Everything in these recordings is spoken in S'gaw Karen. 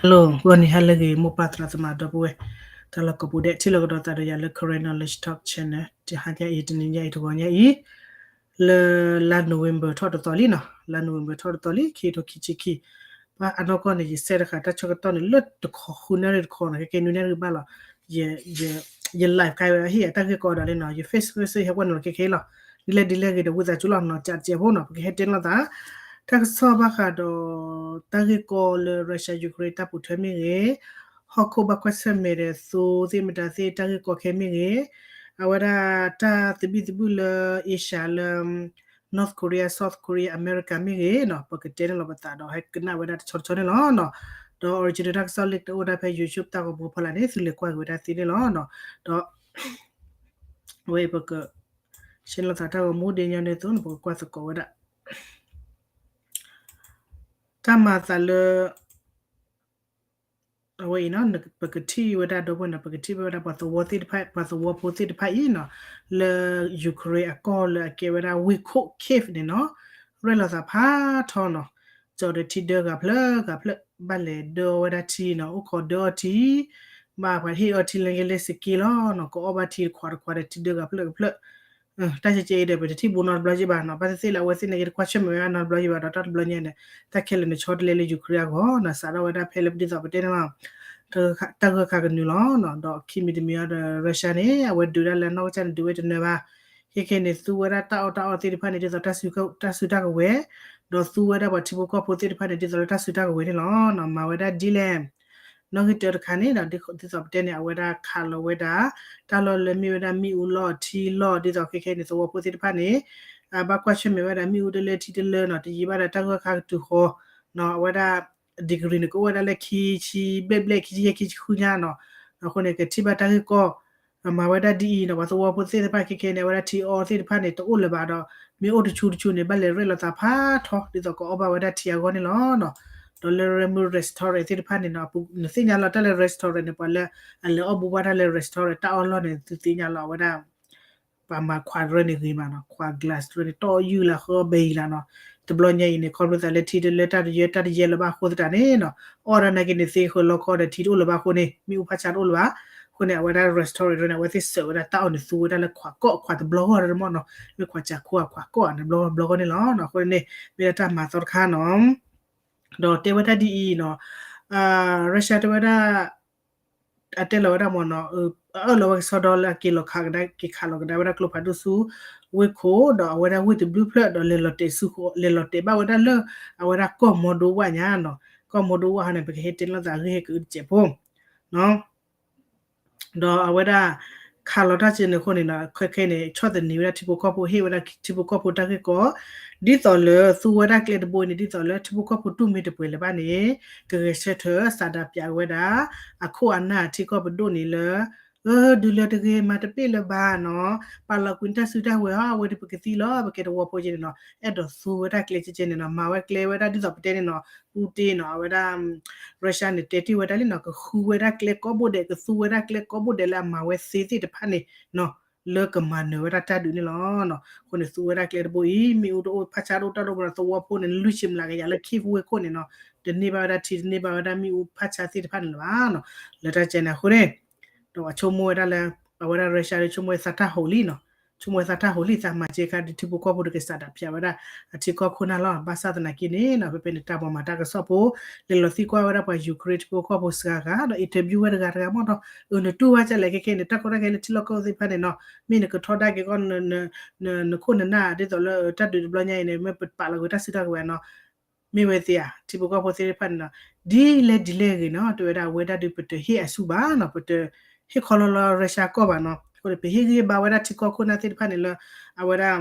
Hello, ဂီၤနံၤဟါလၢအဂ့ၤ မိၢ်ပၢ်သရၣ်သမါဒီပုၢ်ဝဲၢ် တၢ်လီၢ်ကိးပူၤဒဲး ထံၣ်လိာ်ကဒီးသးဒီးယၤလၢ Karen Knowledge Talk Channel တဟါညါအံၤ တနံၤညါအံၤ တဂီၤညါအံၤ လၢလါ November ထီၣ်တသီလံနီၤ, လါ November ထီၣ်တသီလံ ခံကထိခံဆံခံ, ဘၣ်အနီၢ်ကီၢ်န့ၣ် ယစဲးတဃာ်တၢ်ဆၢကတီၢ်န့ၣ် လၢတခီ ဃုနၣ်ရံၣ်တခီနီၤ, ခဲကဲနွံနၣ်ရံၣ်ဘၣ်လီၤ, ယ live ကါဝဲဟ့ၣ်ယၤတၢ်ဂ့ၢ်ကီဒီးလံနီၤ, ယ Facebook ဟဲကွၢ်နုာ်လီၤခဲခဲလီၤ, ဒ်လဲၣ်ဒ်လဲၣ်ဂ့ၤဒီး ဝံသးစူၤလီၤနီၤ, ကးတကဲးဖိနီၤ, ပကဟဲတဲလိာ်သး တၢ်ကစီၣ်ဘၣ်ဃးဒီး တၢ်ဂ့ၢ်ကီလၢ Russia Ukraine တၢ်ပူၤထွဲမ့ၢ်ဂ့ၤ, ဟီၣ်ခိၣ်ဘၣ်ကွၢ်ဆၢၣ်မဲာ်ဒီးသိသ့ၣ်မတၤသ့ၣ် တၢ်ဂ့ၢ်ကီခဲမ့ၢ်ဂ့ၤ, အဝဲဒၣ်တၢ်သဘံၣ်သဘုၣ်လၢ Asia လၢ North Korea, South Korea, America မ့ၢ်ဂ့ၤနီၤ, ပကတဲန့ၣ်လီၤပသးဒီး ဟဲကနၣ်ဝဲဒၣ်တဆီတဆီန့ၣ်လီၤနီၤ, ဒီး original တၢ်ကစီၣ်လၢတအိၣ်ဒၣ်ဖဲ YouTube တၢ်ဂီၤမူဖီလာ်န့ၣ် သုလဲၤကွၢ်က့ၤဝဲဒၣ်သ့န့ၣ်လီၤနီၤ, ဒီး ဝဲပက ရှဲလိာ်သးတၢ်ဂီၤမူဒ်ညီနုၢ်အသိးန့ၣ် ပကကွၢ်သကိးဝဲဒၣ် တၢ်မၤသးလၢ အဝဲအံၤနီၤ ပကထံၣ်ဝဲဒၣ်ဒီပုၢ်ဝဲၢ်နီၤ, ပကထံၣ်ဝဲဒၣ်ပှၤသဝီသ့ၣ်တဖၣ်, ပှၤသဝီဖိသ့ၣ်တဖၣ်အံၤနီၤ, လၢ Ukraine အကီၢ်လၢအကဲဝဲဒၣ်ဝ့ၢ်ခိၣ် Kyiv န့ၣ်နီၤ, ရဲၣ်လီၤသးဖးထီနီၤ, ကၠီဒီးထံဒၢဂၤဖျၢၣ်ဂၤဖျၢၣ် ဘၣ်လဲၤဒၢအီၣ်ဝဲဒၣ်ထံနီၤ, အိၣ်ခိးဒၢအီၣ်ထံ, ဘၣ်ပှၤဟ့ၣ်အီၣ်ထံလၢကလဲၤစက့လီၤနီၤ, ကအီၣ်ဘၣ်ထံတခွးတခွးဒီးထံဒၢဂၤဖျၢၣ်ဂၤဖျၢၣ် တၢ်ကဲကဲအံၤဒီး ပတထံၣ်ဘူးနီတဘျီယံၤဘၣ်နီၤ, ဘၣ်သ့ၣ်သ့ၣ်လၢအဝဲသ့ၣ်န့ၣ်က့ၤတကွၢ်ဆၢၣ်မဲာ်ဝဲနီတဘျီယံၤဘၣ်ဒီး တၢ်တဘျီညါန့ၣ် တၢ်ခဲလၢာ်န့ၣ်ဆီတလဲလၢ Ukraine အဂီၢ်နီၤ, စးထီၣ်ဝဲဒၣ်ဖဲလၢဒ်သိးပတဲန့ၣ်လီၤ, တၢ်ဂၢၢ်ခါကနုာ်လီၤနီၤ, ဒီးခံမံၤတမံၤအံၤဒီး Russia န့ၣ် အဝဲဒုးဒၣ်လၢအနီၢ်ကစၢ်န့ၣ် ဒုးဝဲတနၢၤဘၣ်, ခဲခဲန့ၣ် သူဝဲဒၣ်တၢ်အီၣ်တၢ်အီသ့ၣ်တဖၣ်န့ၣ် ဒ်သိး တၢ်စုတၢ်ကဝဲၤ, ဒီးသူဝဲဒၣ်ပှၤထံဖိကီၢ်ဖိသ့ၣ်တဖၣ်န့ၣ် ဒ်သိးလၢတၢ်စုတၢ်ကဝဲၤန့ၣ်လီၤ, မၤဝဲဒၣ်ဒ်လဲၣ် နီၣ်ဂံၢ်တၢတခါန့ၣ်ဒီး ဒ်သိးပတဲန့ၣ် အဝဲဒၣ်ခးလီၤဝဲဒၣ် တၢ်လီၢ်လၢမ့ၢ်ဝဲဒၣ်မ့ၣ်အူလီၢ်ထံလီၢ် ဒ်သိးခဲခဲန့ၣ် သဝီဖိသ့ၣ်တဖၣ်န့ၣ် ဘၣ်ကွၢ်ဆၢၣ်မဲာ်ဝဲဒၣ်မ့ၣ်အူတလၢထံတလၢနီၤ, တယံာ်ဘၣ်ဒီးတၢ်ဂၢၢ်ခါကတုၤဃီနီၤ, အဝဲဒၣ် degree န့ၣ် ကအိၣ်ဝဲဒၣ်လၢခံဆံဘျဲၣ်ဘျဲၣ် ခံဆံယဲၢ် ခံဆံဃုညါနီၤ, အဃိန့ၣ် ကထံၣ်ဘၣ်တၢ်ဂ့ၢ်ကီ မၤဝဲဒၣ်ဒ်အံၤနီၤ, ပှၤသဝီဖိသ့ၣ်တဖၣ်ခဲခဲန့ၣ် အဝဲဒၣ်ထံအီသ့ၣ်တဖၣ်န့ၣ် တအိၣ်လၢၤဘၣ်ဒီး မ့ၢ်အိၣ်တဆူတဆူန့ၣ် ဘၣ်လဲၤရဲၣ်လီၤသးဖးထီ ဒ်သိးကအီၣ်ဘၣ်ဝဲဒၣ်ထံအဂီၢ်န့ၣ်လီၤနီၤ, ဒီးလၢမ့ၢ် restaurant သ့ၣ်တဖၣ်န့ၣ်နီၤ, နသ့ၣ်ညါလီၤတၢ်လၢ restaurant န့ၣ် ပှၤလၢအလဲၤအီၣ်ဘူးဘၣ်တၢ်လၢ restaurant တၢ်အီၣ်လီၢ်န့ၣ် သုသ့ၣ်ညါလီၤအဝဲဒၣ် ပှၤမၤခွးတရၢန့ၣ်ဂ့ၤမးနီၤ, ခွး glass တရၢန့ၣ် တီၢ်ယုၢ်လၢဃီဘဲအံၤလၢနီၤ, တဘျီညါအံၤန့ၣ် ခီဖျိသးလၢထံတလၢတၢ်တယၢတၢ်တယဲလၢၤဘၣ်အဃိသတးန့ၣ်နီၤ, အီၣ်ဒၣ်နာ်က့န့ၣ် သ့ဃၢၤလီခီဒီးထံတအိၣ်လၢၤဘၣ်အဃိန့ၣ် မ့ၣ်အူဖးဆါတအိၣ်လၢၤဘၣ်, အဃိန့ၣ် အဝဲဒၣ် restaurant န့ၣ် အဝဲသ့ၣ်စၢးဝဲဒၣ်တၢ်အီၣ်န့ၣ် သူဝဲဒၣ်လၢခွးကီၢ် ခွးတဘျီဂီၢ်တမီၢ်နီၤ, မ့ၢ်ခွးစးခိၣ်အခွးကီၢ်န့ၣ်ဘျီဂီၢ်ဘျီဂီၢ်န့ၣ်လီၤ, အဃိန့ၣ် မ့ၢ်ဒၣ်တၢ်မၤသီတခါနီၤ ဒီးတဲဝဲဒၣ်ဒ်အံၤနီၤ, Russia တဲဝဲဒၣ် အတဲလီၤဝဲဒၣ်မ့ၢ်နီၤ, အအၢၣ်လီၤဝဲကစီဒီလၢအက့ၤလီၤခးကဒါ က့ၤခးလီၤကဒါဝဲဒၣ်ကျိဖးဒိၣ်ဆူ ဝ့ၢ်ခိၣ် ဒီးအဝဲဒၣ်ဝ့ၢ်တဘျုးဖျၢၣ်ဒီးလဲၤလီၤတဲာ်ဆူ လဲၤလီၤတဲာ်ဘၣ်ဝဲဒၣ်လၢ အဝဲဒၣ်ကီၢ်မီဒိဝၣ်ညါနီၤ, ကီၢ်မီဒိဝၣ်ဟီန့ၣ် ပကဟဲတဲလိာ်သးအဂ့ၢ်ဟဲကအုတစဲးဖိ ဒီးအဝဲဒၣ် ခးလီၤတၢ်စဲန့ၣ်အဃိန့ၣ်နီၤ, ခဲခဲန့ၣ် ဆီၣ်သနံးဝဲဒၣ်ထံဖိကီၢ်ဖိ ဟ့ၣ်ဝဲဒၣ်ထံဖိကီၢ်ဖိတၢ်ဂ့ၢ်ကီ ဒ်သိးလၢသူဝဲဒၣ်ကျဲတဘိအံၤန့ၣ် ဒ်သိးလၢထံဖိကီၢ်ဖိတူၢ်မ့ၢ်တပှဲၤလၢၤဘၣ်န့ၣ် ကဂဲၤဆၢထၢၣ်စးဒးပၠးဝဲဒၣ် အခိၣ်အနၢ်ထံကီၢ်ပဒိၣ်န့ၣ်လၢ အၢ ဒုးလၢတဂ့ၤ မၤတပ့ၢ်လၢၤဘၣ်နီၤ, ပာ်လီၤကွံာ်တၢ်စုတၢ်ကဝဲၤဟီ အဝဲဒၣ်ပကသံလီၤ ပကဲသဝီဖိက့န့ၣ်နီၤ, အဲၣ်ဒိးသူဝဲဒၣ်ကျဲကဲန့ၣ်နီၤ, မၤဝဲကျဲဝဲဒၣ်ဒ်သိးပတဲန့ၣ်နီၤ, ပူၣ်တ့ၢ်နီၤ အဝဲဒၣ် Russia န့ၣ် တဲတ့ၢ်ဝဲဒၣ်လံနီၤ, ကဃုဝဲဒၣ်ကျဲကိးဘိဒဲး ကသူဝဲဒၣ်ကျဲကိးဘိဒဲးလၢအမၤဝဲသ့သ့ၣ်တဖၣ်န့ၣ်နီၤ, လၢကမၤနၢၤဝဲဒၣ်တၢ်ဒုးန့ၣ်လီၤ. အဃိန့ၣ် သူဝဲဒၣ်ကျဲတဘိအံၤ မ့ၣ်အူတအိၣ်ဖးဆါတအိၣ်တၢ်ဒိၣ်ပဒီးသဝီဖိန့ၣ် လွံၢ်ဆံမျးကယၤလၢ Kyiv ဝ့ၢ်ခိၣ်န့ၣ်နီၤ, တန့ၢ်ဘၣ်ဝဲဒၣ်ထံ တန့ၢ်ဘၣ်ဝဲဒၣ်မ့ၣ်အူဖးဆါသ့ၣ်တဖၣ်န့ၣ်လၢၤဘၣ်နီၤ, လၢတၢ်ကဲန့ၣ်အဃိန့ၣ် ဒီးပှၤဆိကမိၣ်ဝဲဒၣ်လၢ အဝဲဒၣ် Russia ဒီးဆိကမိၣ်ဝဲသးတၢ်ဟိးလံနီၤ, ဆိကမိၣ်ဝဲသးတၢ်ဟိးလံ သးမၤစၢၤခါဒီးထံဖိကီၢ်ဖိဒီးကစးဒးပၠးဝဲဒၣ် အထံကီၢ်ခိၣ်နၢ်လီၤ. ဘၣ်ဆၣ်သနာ်က့န့ၣ်နီၤ ဖဲဖဲန့ၣ် တၢ်ပှၤမၤတၢ်ကစီၣ်ဖိ လဲၤလီၤသံကွၢ်ဝဲဒၣ်ပှၤ Ukraine ထံဖိကီၢ်ဖိစှၤဂၤဒီး interview ဝဲတဂၤတဂၤမ့ၢ်နီၤ, အၢ နတူၢ်ဘၣ်ကလဲၣ်ခဲခဲန့ၣ် တၢ်ကီတၢ်ခဲလၢထံလီၢ်ကီၢ်သ့ၣ်တဖၣ်န့ၣ်နီၤ, မ့ၢ်နကထီဒါက့ၤကီၢ် နခိၣ်နနၢ် ဒ်သိးလၢတၢ်ဒုးတဘျီညါအံၤန့ၣ် မ့ၢ်ပပာ်လီၤကွံာ်တၢ်စုတၢ်ကဝဲၤနီၤ မ့ၢ်ဝဲသ့ဧါ ထံဖိကီၢ်ဖိသ့ၣ်တဖၣ်န့ၣ်နီၤ, ဒ်လဲၣ်ဒ်လဲၣ်ဂ့ၤနီၤ တဲဝဲဒၣ်အဝဲဒၣ်ဒုးပတဟ့ၣ်အဆူၣ်ဘၣ်နီၤ, ပတဟ့ၣ်ခီလီလီ Russia ကီၢ်ဘၣ်နီၤ, အဃိန့ၣ် ပဟ့ၣ်ဂံၢ်ဘါဝဲဒၣ်ထံကီၢ်ခိၣ်နၢ်သ့ၣ်တဖၣ်န့ၣ်လၢ အဝဲဒၣ်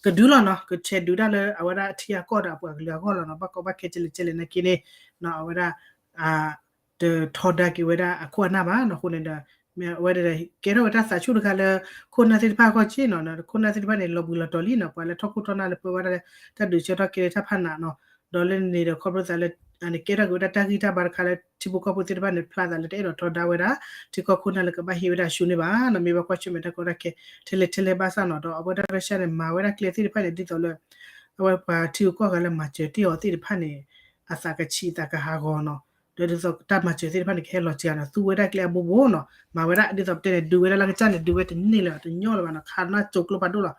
ကဒုလီၤနီၤ, ကဆဲးဒုးတၢ်လၢအဝဲဒၣ်ထံအကီၢ်ဒီးအပှၤကလုာ်အဂီၢ်လီၤနီၤ, ဘၣ်ကီဘၣ်ခဲကဲလဲၣ်ကဲလဲၣ်နာ်က့န့ၣ် အဝဲဒၣ် တထီဒါက့ၤဝဲဒၣ်အခိၣ်အနၢ်ဘၣ်နီၤ, အဃိန့ၣ်ဒီး မ့ၢ်အဝဲဒၣ် ကဲထီၣ်ဝဲတၢ်သးဆူၣ်တခါလၢ ခိၣ်နၢ်သ့ၣ်တဖၣ်အဂီၢ်က့နီၤ, ခိၣ်နၢ်သ့ၣ်တဖၣ်န့ၣ် လီၤဘှံးလီၤတီၤလံနီၤ, ပှၤလၢထီၣ်ခိၣ်ထီၣ်နၢ်လၢပၢဝဲဒၣ်လၢ တၢ်ဒုးဆၢထီၣ်ကဲလၢတၢ်ဖးနးနီၤ, ဒီးလၢန့ၣ်ဒီးခီဖျိသးလၢ အန့ၣ်ကဲထီၣ်က့ၤဝဲဒၣ်တၢ်ဂံၢ်တၢ်ဘါတခါလၢ ထံဖိကီၢ်ဖိသ့ၣ်တဖၣ်န့ၣ် ဖျါသးလၢတအဲၣ်ဒိးထီဒါဝဲဒၣ် ထံကီၢ်ခိၣ်နၢ်လၢကဘၣ်ဟ့ၣ်ဝဲဒၣ်ဆူန့ၣ်ဘၣ်နီၤ, မ့ၢ်ဘၣ်ကွၢ်ဆၢၣ်မဲာ်တၢ်ကီတၢ်ခဲ ထဲလဲၣ်ထဲလဲၣ်ဘၣ်ဆၣ်နီၤ, ဒီးအဝဲဒၣ် Russia န့ၣ် မၤဝဲဒၣ်ကျဲသ့ၣ်တဖၣ်န့ၣ် ဒ်သိးလၢ အဝဲပှၤထံဂုၤကီၢ်ဂၤလၢမၤစၢၤတ့ၢ်အီၤသ့ၣ်တဖၣ်န့ၣ် အသးကဆံးသးကဟးဂီၤနီၤ, ဒီးဒ်သိးတၢ်မၤစၢၤသ့ၣ်တဖၣ်န့ၣ် ကဟဲလီၤစှၤနီၤ သူဝဲဒၣ်ကျဲအဘိဘိနီၤ မၤဝဲဒၣ်ဒ်သိးပတဲန့ၣ် ဒုးဝဲဒၣ်လၢကစၢ်န့ၣ် ဒုးဝဲတန့ၢ်လၢၤ တညီလၢၤဘၣ်နီၤ ခးနၢ်ကၠိကျိဖးဒိၣ်လီၤ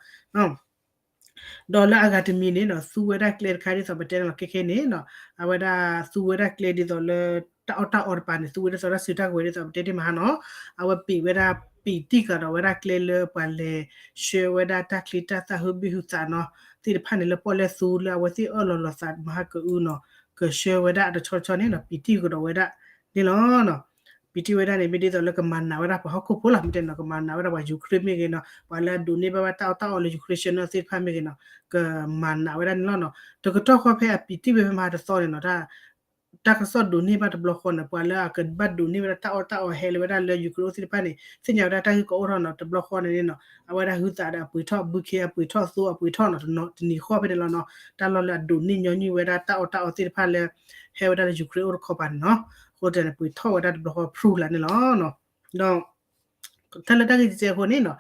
ဒီးလၢအဂၤတမံၤန့ၣ်နီၤ သူဝဲဒၣ်ကျဲတခါဒ်သိးပတဲန့ၣ်လီၤ ခဲခဲန့ၣ်နီၤ အဝဲဒၣ်သူဝဲဒၣ်ကျဲဒ်သိးလၢ တၢ်အီၣ်တၢ်အီတပၤန့ၣ် သူဝဲဒၣ်စီၤတၢ်စုတၢ်ကဝဲၤဒ်သိးပတဲတ့ၢ်မဟါနီၤ အဝဲပံးဝဲဒၣ်ပံးတံၢ်ကဒီးဝဲဒၣ်ကျဲလၢပှၤလဲၤဆှၢဝဲဒၣ်တၢ်ချံတၢ်သၣ်ဟုဘ့ၣ်ဟုသးနီၤ သ့ၣ်တဖၣ်န့ၣ်လၢပီၣ်လဲၣ်သူလၢအဝဲသ့ၣ်အၢၣ်လီၤလီၤသးမဟါကအုနီၤ ကဆှၢဝဲဒၣ်အတဆီတဆီန့ၣ်နီၤ ပံးတံၢ်ကဒီးဝဲဒၣ်န့ၣ်လီၤ. ပံးတံၢ်ဝဲဒၣ်န့ၣ် မ့ၢ်ဒ်သိးလၢကမၤနးဝဲဒၣ်ပှၤဟီၣ်ခိၣ်ဖိလီၤ မ့ၢ်တဲနီၤ ကမၤနးဝဲဒၣ်ပှၤယူၤခရ့ၣ်မ့ၢ်ဂ့ၤနီၤ ပှၤလၢအဒိးန့ၢ်ဘၣ်ဝဲတၢ်အီၣ်တၢ်အီလၢယူၤခရ့ၣ်ဆှၢနီၤသ့ၣ်တဖၣ်မ့ၢ်ဂ့ၤနီၤ ကမၤနးဝဲဒၣ်န့ၣ်လီၤနီၤ တကတီၢ်ဃီဖဲအပံးတံၢ်ဝဲဖဲမဟါတသီန့ၣ်နီၤ တၢ်ကစီၣ်ဒိးန့ၢ်ဘၣ်တဘျီဃီန့ၣ် ပှၤလၢအကဘၣ်ဒိးန့ၢ်ဝဲဒၣ်တၢ်အီၣ်တၢ်အီဟဲလၢဝဲဒၣ်လၢယူၤခရ့ၣ်အိၣ်သ့ၣ်တဖၣ်န့ၣ် သ့ၣ်ညါဝဲဒၣ်တၢ်ဂ့ၢ်ကီအိၣ်ထီၣ်နီၤ တဘျီဃီန့ၣ်နီၤ အဝဲဒၣ်ဟုသးဒီးအပှ့ၤထီၣ် ဘုခ့အပှ့ၤထီၣ် သိအပှ့ၤထီၣ်နီၤ တနံၤဃီဖဲန့ၣ်လီၤနီၤ တၢ်လီၢ်လၢအဒိးန့ၢ်ညီနုၢ်ဝဲဒၣ်တၢ်အီၣ်တၢ်အီသ့ၣ်တဖၣ်လၢ ဟဲဝဲဒၣ်လၢယူၤခရ့ၣ်အိၣ်တခီပၤန့ၣ်နီၤ အဃိတၢ်န့ၣ် ပှ့ၤထီၣ်ဝဲဒၣ်တဘျီဃီဖရူလၢ်န့ၣ်လီၤ. ဒီး တၢ်လၢတၢ်ဂ့ၢ်ကဲကဲအဃိန့ၣ်နီၤ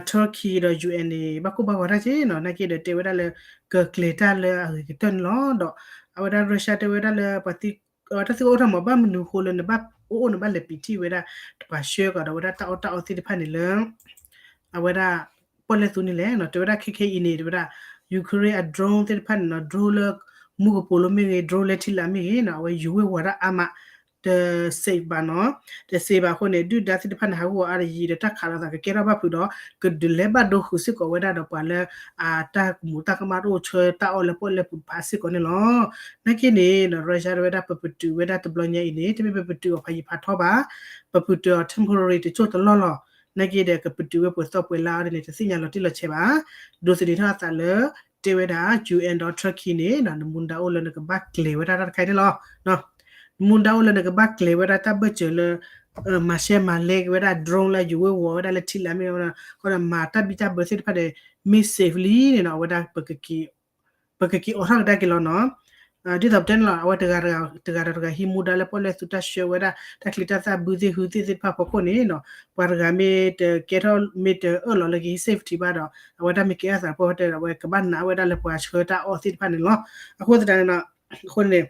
Turkey ဒီး ယူၣ်အဲၣ်န့ၣ် ဘၣ်ကိၢ်ဘၣ်ဂီၤတၢ်က့နီၤ နာ်က့ဒီးတဲဝဲဒၣ်လၢ ကကျဲၤတၢ်လၢအဂ့ၤကတၢၢ်န့ၣ်လီၤ. ဒီးအဝဲဒၣ် Russia တဲဝဲဒၣ်လၢ ပှၤတၢ်သံအိၣ်ထီၣ်မး ဘၣ်မနုၤဃိလၢနဘၣ်အိၣ်အိၣ်နဘၣ်လဲၤပံးတံၢ်ဝဲဒၣ် ပှၤဆှၢကဒီးဝဲဒၣ်တၢ်အီၣ်တၢ်အီသ့ၣ်တဖၣ်န့ၣ်လၢ အဝဲဒၣ် ပီၣ်လဲၣ်သူန့ၣ်လဲၣ်နီၤ တဲဝဲဒၣ်ခဲခဲအံၤန့ၣ် တဲဝဲဒၣ် Ukraine အ drone သ့ၣ်တဖၣ်န့ၣ်နီၤ drone လၢမူကပိာ်လိမ့ၢ်ဂ့ၤ drone လၢထံလာ်မ့ၢ်ဂ့ၤနီၤ အဝဲယူၤဝ့ၤဝီၤတၢ်အါမး တ safe ဘၣ်နီၤ တ safe ဘၣ်အဃိန့ၣ် ဒုၣ်ဒါသ့ၣ်တဖၣ်န့ၣ် ဟးဂူာ်အီၤအါတယံၤဒီးတၢ်ခးလိာ်သးကကဲထီၣ်ဘၣ်ဖုးဒီး ကဒုးလဲၤဘၣ်ဒိဃုာ်စ့ၢ်ကီးဝဲဒၣ်ဒီးပှၤလၢ အတၢ်ကမူးတၢ်ကမၣ်တအိၣ်ဆၢတၢ်အီၣ်လၢပီၣ်လဲၣ်ပူၤတဖၣ်စ့ၢ်ကီးန့ၣ်လီၤ. နာ်က့န့ၣ်နီၤ Russia တဲဝဲဒၣ်ပပတုာ်ဝဲဒၣ်တဘျီညါအံၤန့ၣ် တမ့ၢ်ပပတုာ်အီၤဖးယံၤဖးထီဘၣ် ပပတုာ်အီၤ temporary တစိၢ်တလီၢ်လီၤ. နာ်က့ဒီး ကပတုာ်ဝဲပှဲၤသီပှဲၤလါအီၤန့ၣ် တသ့ၣ်ညါလီၤတံၢ်လီၤဆဲးဘၣ်. ဒိးသန့ၤထီၣ်အသးလၢ တဲဝဲဒၣ် ယူၣ်အဲၣ် ဒီး Turkey န့ၣ် နမူဒါအိၣ်လၢနကဘၣ်ကျဲၤဝဲဒၣ်တၢ်တခါအံၤန့ၣ်လီၤ. နမူဒါအိၣ်လၢနကဘၣ်ကျဲၤဝဲဒၣ်တၢ်ဘၢၣ်စၢၤလၢ မၤရှဲမၤလဲက့ၤဝဲဒၣ် drone လၢယူၤဝ့ၤဝီၤဝဲဒၣ်လၢထံလာ်မ့ၢ်ဂ့ၤ ဃိဒီးမၤတၢ်ဘံၣ်တၢ်ဘၢသ့ၣ်တဖၣ်ဒီး မ့ၢ် safe လံန့ၣ်နီၤ အဝဲဒၣ် ပကက့ၤအိးထီၣ်ကဒါက့ၤလီၤနီၤ. ဒ်သိးပတဲန့ၣ်လီၤ အဝဲတဂၤဒီးတဂၤဟံးမူဒါလၢပီၣ်လဲၣ်သူတၢ်ဆှၢဝဲဒၣ် တၢ်ချံတၢ်သၣ်ဘုသ့ၣ်ဟုသ့ၣ်သ့ၣ်တဖၣ်ဖီခိၣ်န့ၣ်နီၤ ပှၤတဂၤမ့ၢ်တကဲထီၣ်မ့ၢ်တအၢၣ်လီၤလၢကဟံး safety ဘၣ်ဒီး အဝဲဒၣ်မ့ၢ်ကဲထီၣ်သးပှဲၤဝဲတဲဒီး အဝဲကဘၣ်နာ်ဝဲဒၣ်လၢပှၤဆှၢတၢ်အီၣ်သ့ၣ်တဖၣ်န့ၣ်လီၤ. အဃိသတးန့ၣ်နီၤ အဃိန့ၣ်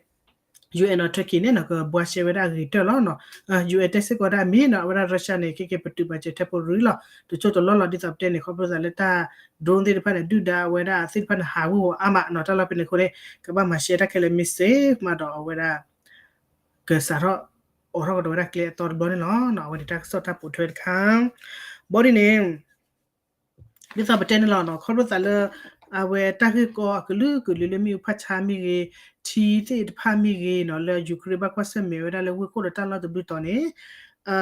ယူၣ်အဲၣ် ဒီး Turkey န့ၣ်နီၤ ကဘှါရှဲဝဲဒၣ်အဂ့ၤကတၢၢ်လီၤနီၤ. ယူၣ်အဲၣ် တဲစ့ၢ်ကီးဒၣ်မ့ၢ်နီၤ အဝဲဒၣ် Russia န့ၣ် ခဲကဲပတုာ်ပာ်စၢၤ temporary လီၤ တစိၢ်တလီၢ်လီၤ ဒ်သိးပတဲန့ၣ် ခီဖျိသးလၢတၢ် drone သ့ၣ်တဖၣ်န့ၣ် ဒုၣ်ဒါအဝဲဒၣ်သ့ၣ်တဖၣ်န့ၣ် ဟးဝ့ၤဝီၤအါမးနီၤ တၢ်လီၢ်ဖဲန့ၣ်အဃိန့ၣ် ကဘၣ်မၤရှဲတၢ်ခဲလၢာ်မ့ၢ် safe မးဒီးအဝဲဒၣ် ကစးထီၣ်အိးထီၣ်ကဒီးဝဲဒၣ်ကျဲအသီတဘျီန့ၣ်လီၤ. အဝဲန့ၣ်တၢ်ကစီၣ်တၢ်ပိာ်ထွဲတခါ ဘီဒ်န့ၣ် ဒ်သိးပတဲန့ၣ်လီၤနီၤ ခီဖျိသးလၢ အဝဲတၢ်ဂ့ၢ်ကီအကလုာ်ကလုာ်လၢမ့ၣ်အူဖးဆါမ့ၢ်ဂ့ၤ ထံသ့ၣ်တဖၣ်မ့ၢ်ဂ့ၤနီၤ လၢ Ukraine ဘၣ်ကွၢ်ဆၢၣ်မဲာ်ဝဲဒၣ်လၢဝ့ၢ်ခိၣ်ဒီးတၢ်လီၢ်တဘျုးတီၤန့ၣ်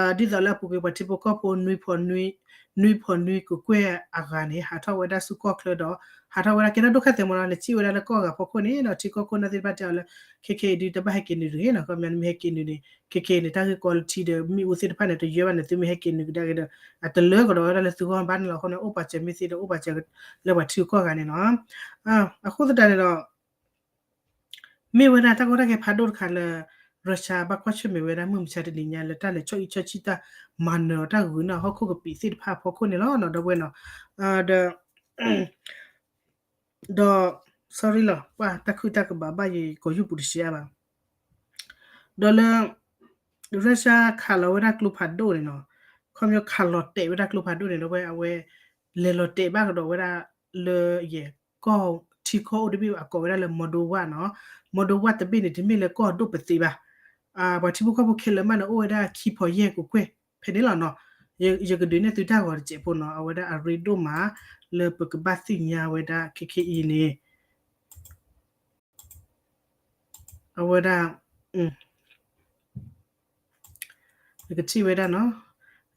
ဒ်သိးလၢအပူၤကွံာ်ပှၤထံဖိကီၢ်ဖိ နွံဖီၣ်နွံ နွံဖီၣ်နွံကကွဲၢ်အဂၤန့ၣ် ဟးထီၣ်ဝဲဒၣ်ဆူကီၢ်ချၢဒီး ဟးထီၣ်ဝဲဒၣ်ကဲထီၣ်ဒိၣ်ခါသဲးမ့ၢ်နီၤ လဲၤစံၣ်ဝဲဒၣ်လၢကီၢ်အဂၤဖီခိၣ်န့ၣ်ဒီး ထံကီၢ်ခိၣ်နၢ်သ့ၣ်တဖၣ်တဲအီၤလၢ ခဲခဲအံၤဒုးတဘၣ်ဟဲက့ၤနုာ်တဂ့ၤနီၤ ခီပညီနမ့ၢ်ဟဲက့ၤနုာ်န့ၣ် ခဲခဲအံၤန့ၣ် တၢ်ဂ့ၢ်ကီလၢထံဒီးမ့ၣ်အူသ့ၣ်တဖၣ်န့ၣ် တယၢၢ်ဘၣ်န့ၣ် သုမ့ၢ်ဟဲက့ၤနုာ်ကဒါက့ၤဒီး အတလၢကဒီးဝဲဒၣ်လၢသုဂီၢ်ဘၣ်န့ၣ်လီၤ. အဃိန့ၣ် အိၣ်ပာ်စၢၤမ့ၢ်သ့ဒီး အိၣ်ပာ်စၢၤလၢပှၤထံကီၢ်ဂၤန့ၣ်နီၤ အဃိသတးန့ၣ်ဒီး မ့ၢ်ဝဲဒၣ်တၢ်ကီတၢ်ခဲဖးဒိၣ်တခါလၢ Russia ဘၣ်ကွၢ်ဆၢၣ်မဲာ်ဝဲဒၣ်မုၢ်မဆါတနံၤညါလၢတၢ်လဲၤဆီၣ်အံၣ်ဆီၣ်ဆံၣ်တၢ်မၤနၢၤအီၤတၢ်ဂုာ်န့ၣ် ဟီၣ်ခိၣ်ကပံာ်သ့ၣ်တဖၣ်အဖီခိၣ်န့ၣ်လီၤနီၤ ဒီပုၢ်ဝဲၢ်နီၤ ဒီး ဒီး sorry လီၤ ပှၤတၢ်ခုၣ်တၢ်ကဘၣ်ဘၣ်ယံၤကိးယူၢ်ပူၤတရှဲအါဘၣ် ဒီးလၢ Russia ခးလီၤဝဲဒၣ်ကျိဖးဒိၣ်န့ၣ်နီၤ ခီပညီခးလီၤတဲာ်ဝဲဒၣ်ကျိဖးဒိၣ်န့ၣ် ဒီပုၢ်ဝဲၢ် အဝဲ လဲၤလီၤတဲာ်ဘၣ်ကဒီးဝဲဒၣ်လၢ ယဲၢ် ကီၢ်ထံကီၢ်အိၣ်တဘ့ၣ်အကိးဝဲဒၣ်လၢ Moldova နီၤ Moldova တဘ့ၣ်န့ၣ် တမ့ၢ်လၢကီၢ်ဒိၣ်ပသ့ဘၣ် ပှၤထံဖိကီၢ်ဖိခဲလၢာ်မးန့ၣ် အိၣ်ဝဲဒၣ်ခံဖီၣ်ယဲၢ်ကကွဲၢ်ဖဲန့ၣ်လီၤနီၤ ယကဒုးနဲၣ်သုတၢ်ဂီၤတစဲးဖိနီၤ အဝဲဒၣ်အရ့ဒိၣ်မး လၢပကဘၣ်သ့ၣ်ညါဝဲဒၣ်ခဲခဲအံၤန့ၣ် အဝဲဒၣ် နကထံၣ်ဝဲဒၣ်နီၤ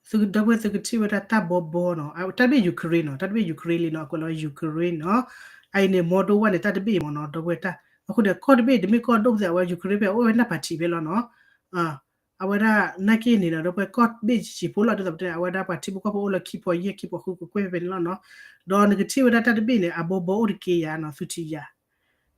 သုဒီပုၢ်ဝဲၢ်သုကထံၣ်ဝဲဒၣ်တၢ်ဘီဘီနီၤ တၢ်တဘ့ၣ် Ukraine နီၤ တၢ်တဘ့ၣ် Ukraine လံနီၤ အကွဲးလီၤဝဲ Ukraine နီၤ အအံၤန့ၣ် Moldova န့ၣ် တၢ်တဘ့ၣ်မ့ၢ်နီၤ ဒီပုၢ်ဝဲၢ်တၢ် အဃိန့ၣ် ကီၢ်တဘ့ၣ်တမ့ၢ်ကီၢ်ဒိၣ်ပသ့ အဝဲ Ukraine ဖဲအိၣ်ဝဲနၢ်ပၤထံးဖဲလီၤနီၤ အဝဲဒၣ်နာ်က့န့ၣ်ဒီး ဒီပုၢ်ဝဲၢ် ကီၢ်တဘ့ၣ်ဆံးဆံးဖိလီၤ ဒ်သိးပတဲန့ၣ် အဝဲဒၣ်ပှၤထံဖိကီၢ်ဖိအိၣ်လၢခံဖီၣ်ယဲၢ်ခံဖီၣ်ဃုကကွဲၢ်ဖဲန့ၣ်လီၤနီၤ ဒီးနကထံၣ်ဝဲဒၣ်တၢ်တဘ့ၣ်န့ၣ် အဘီဘီအိၣ်တက့ၢ်ယၤနီၤ သုထံၣ်ယၤ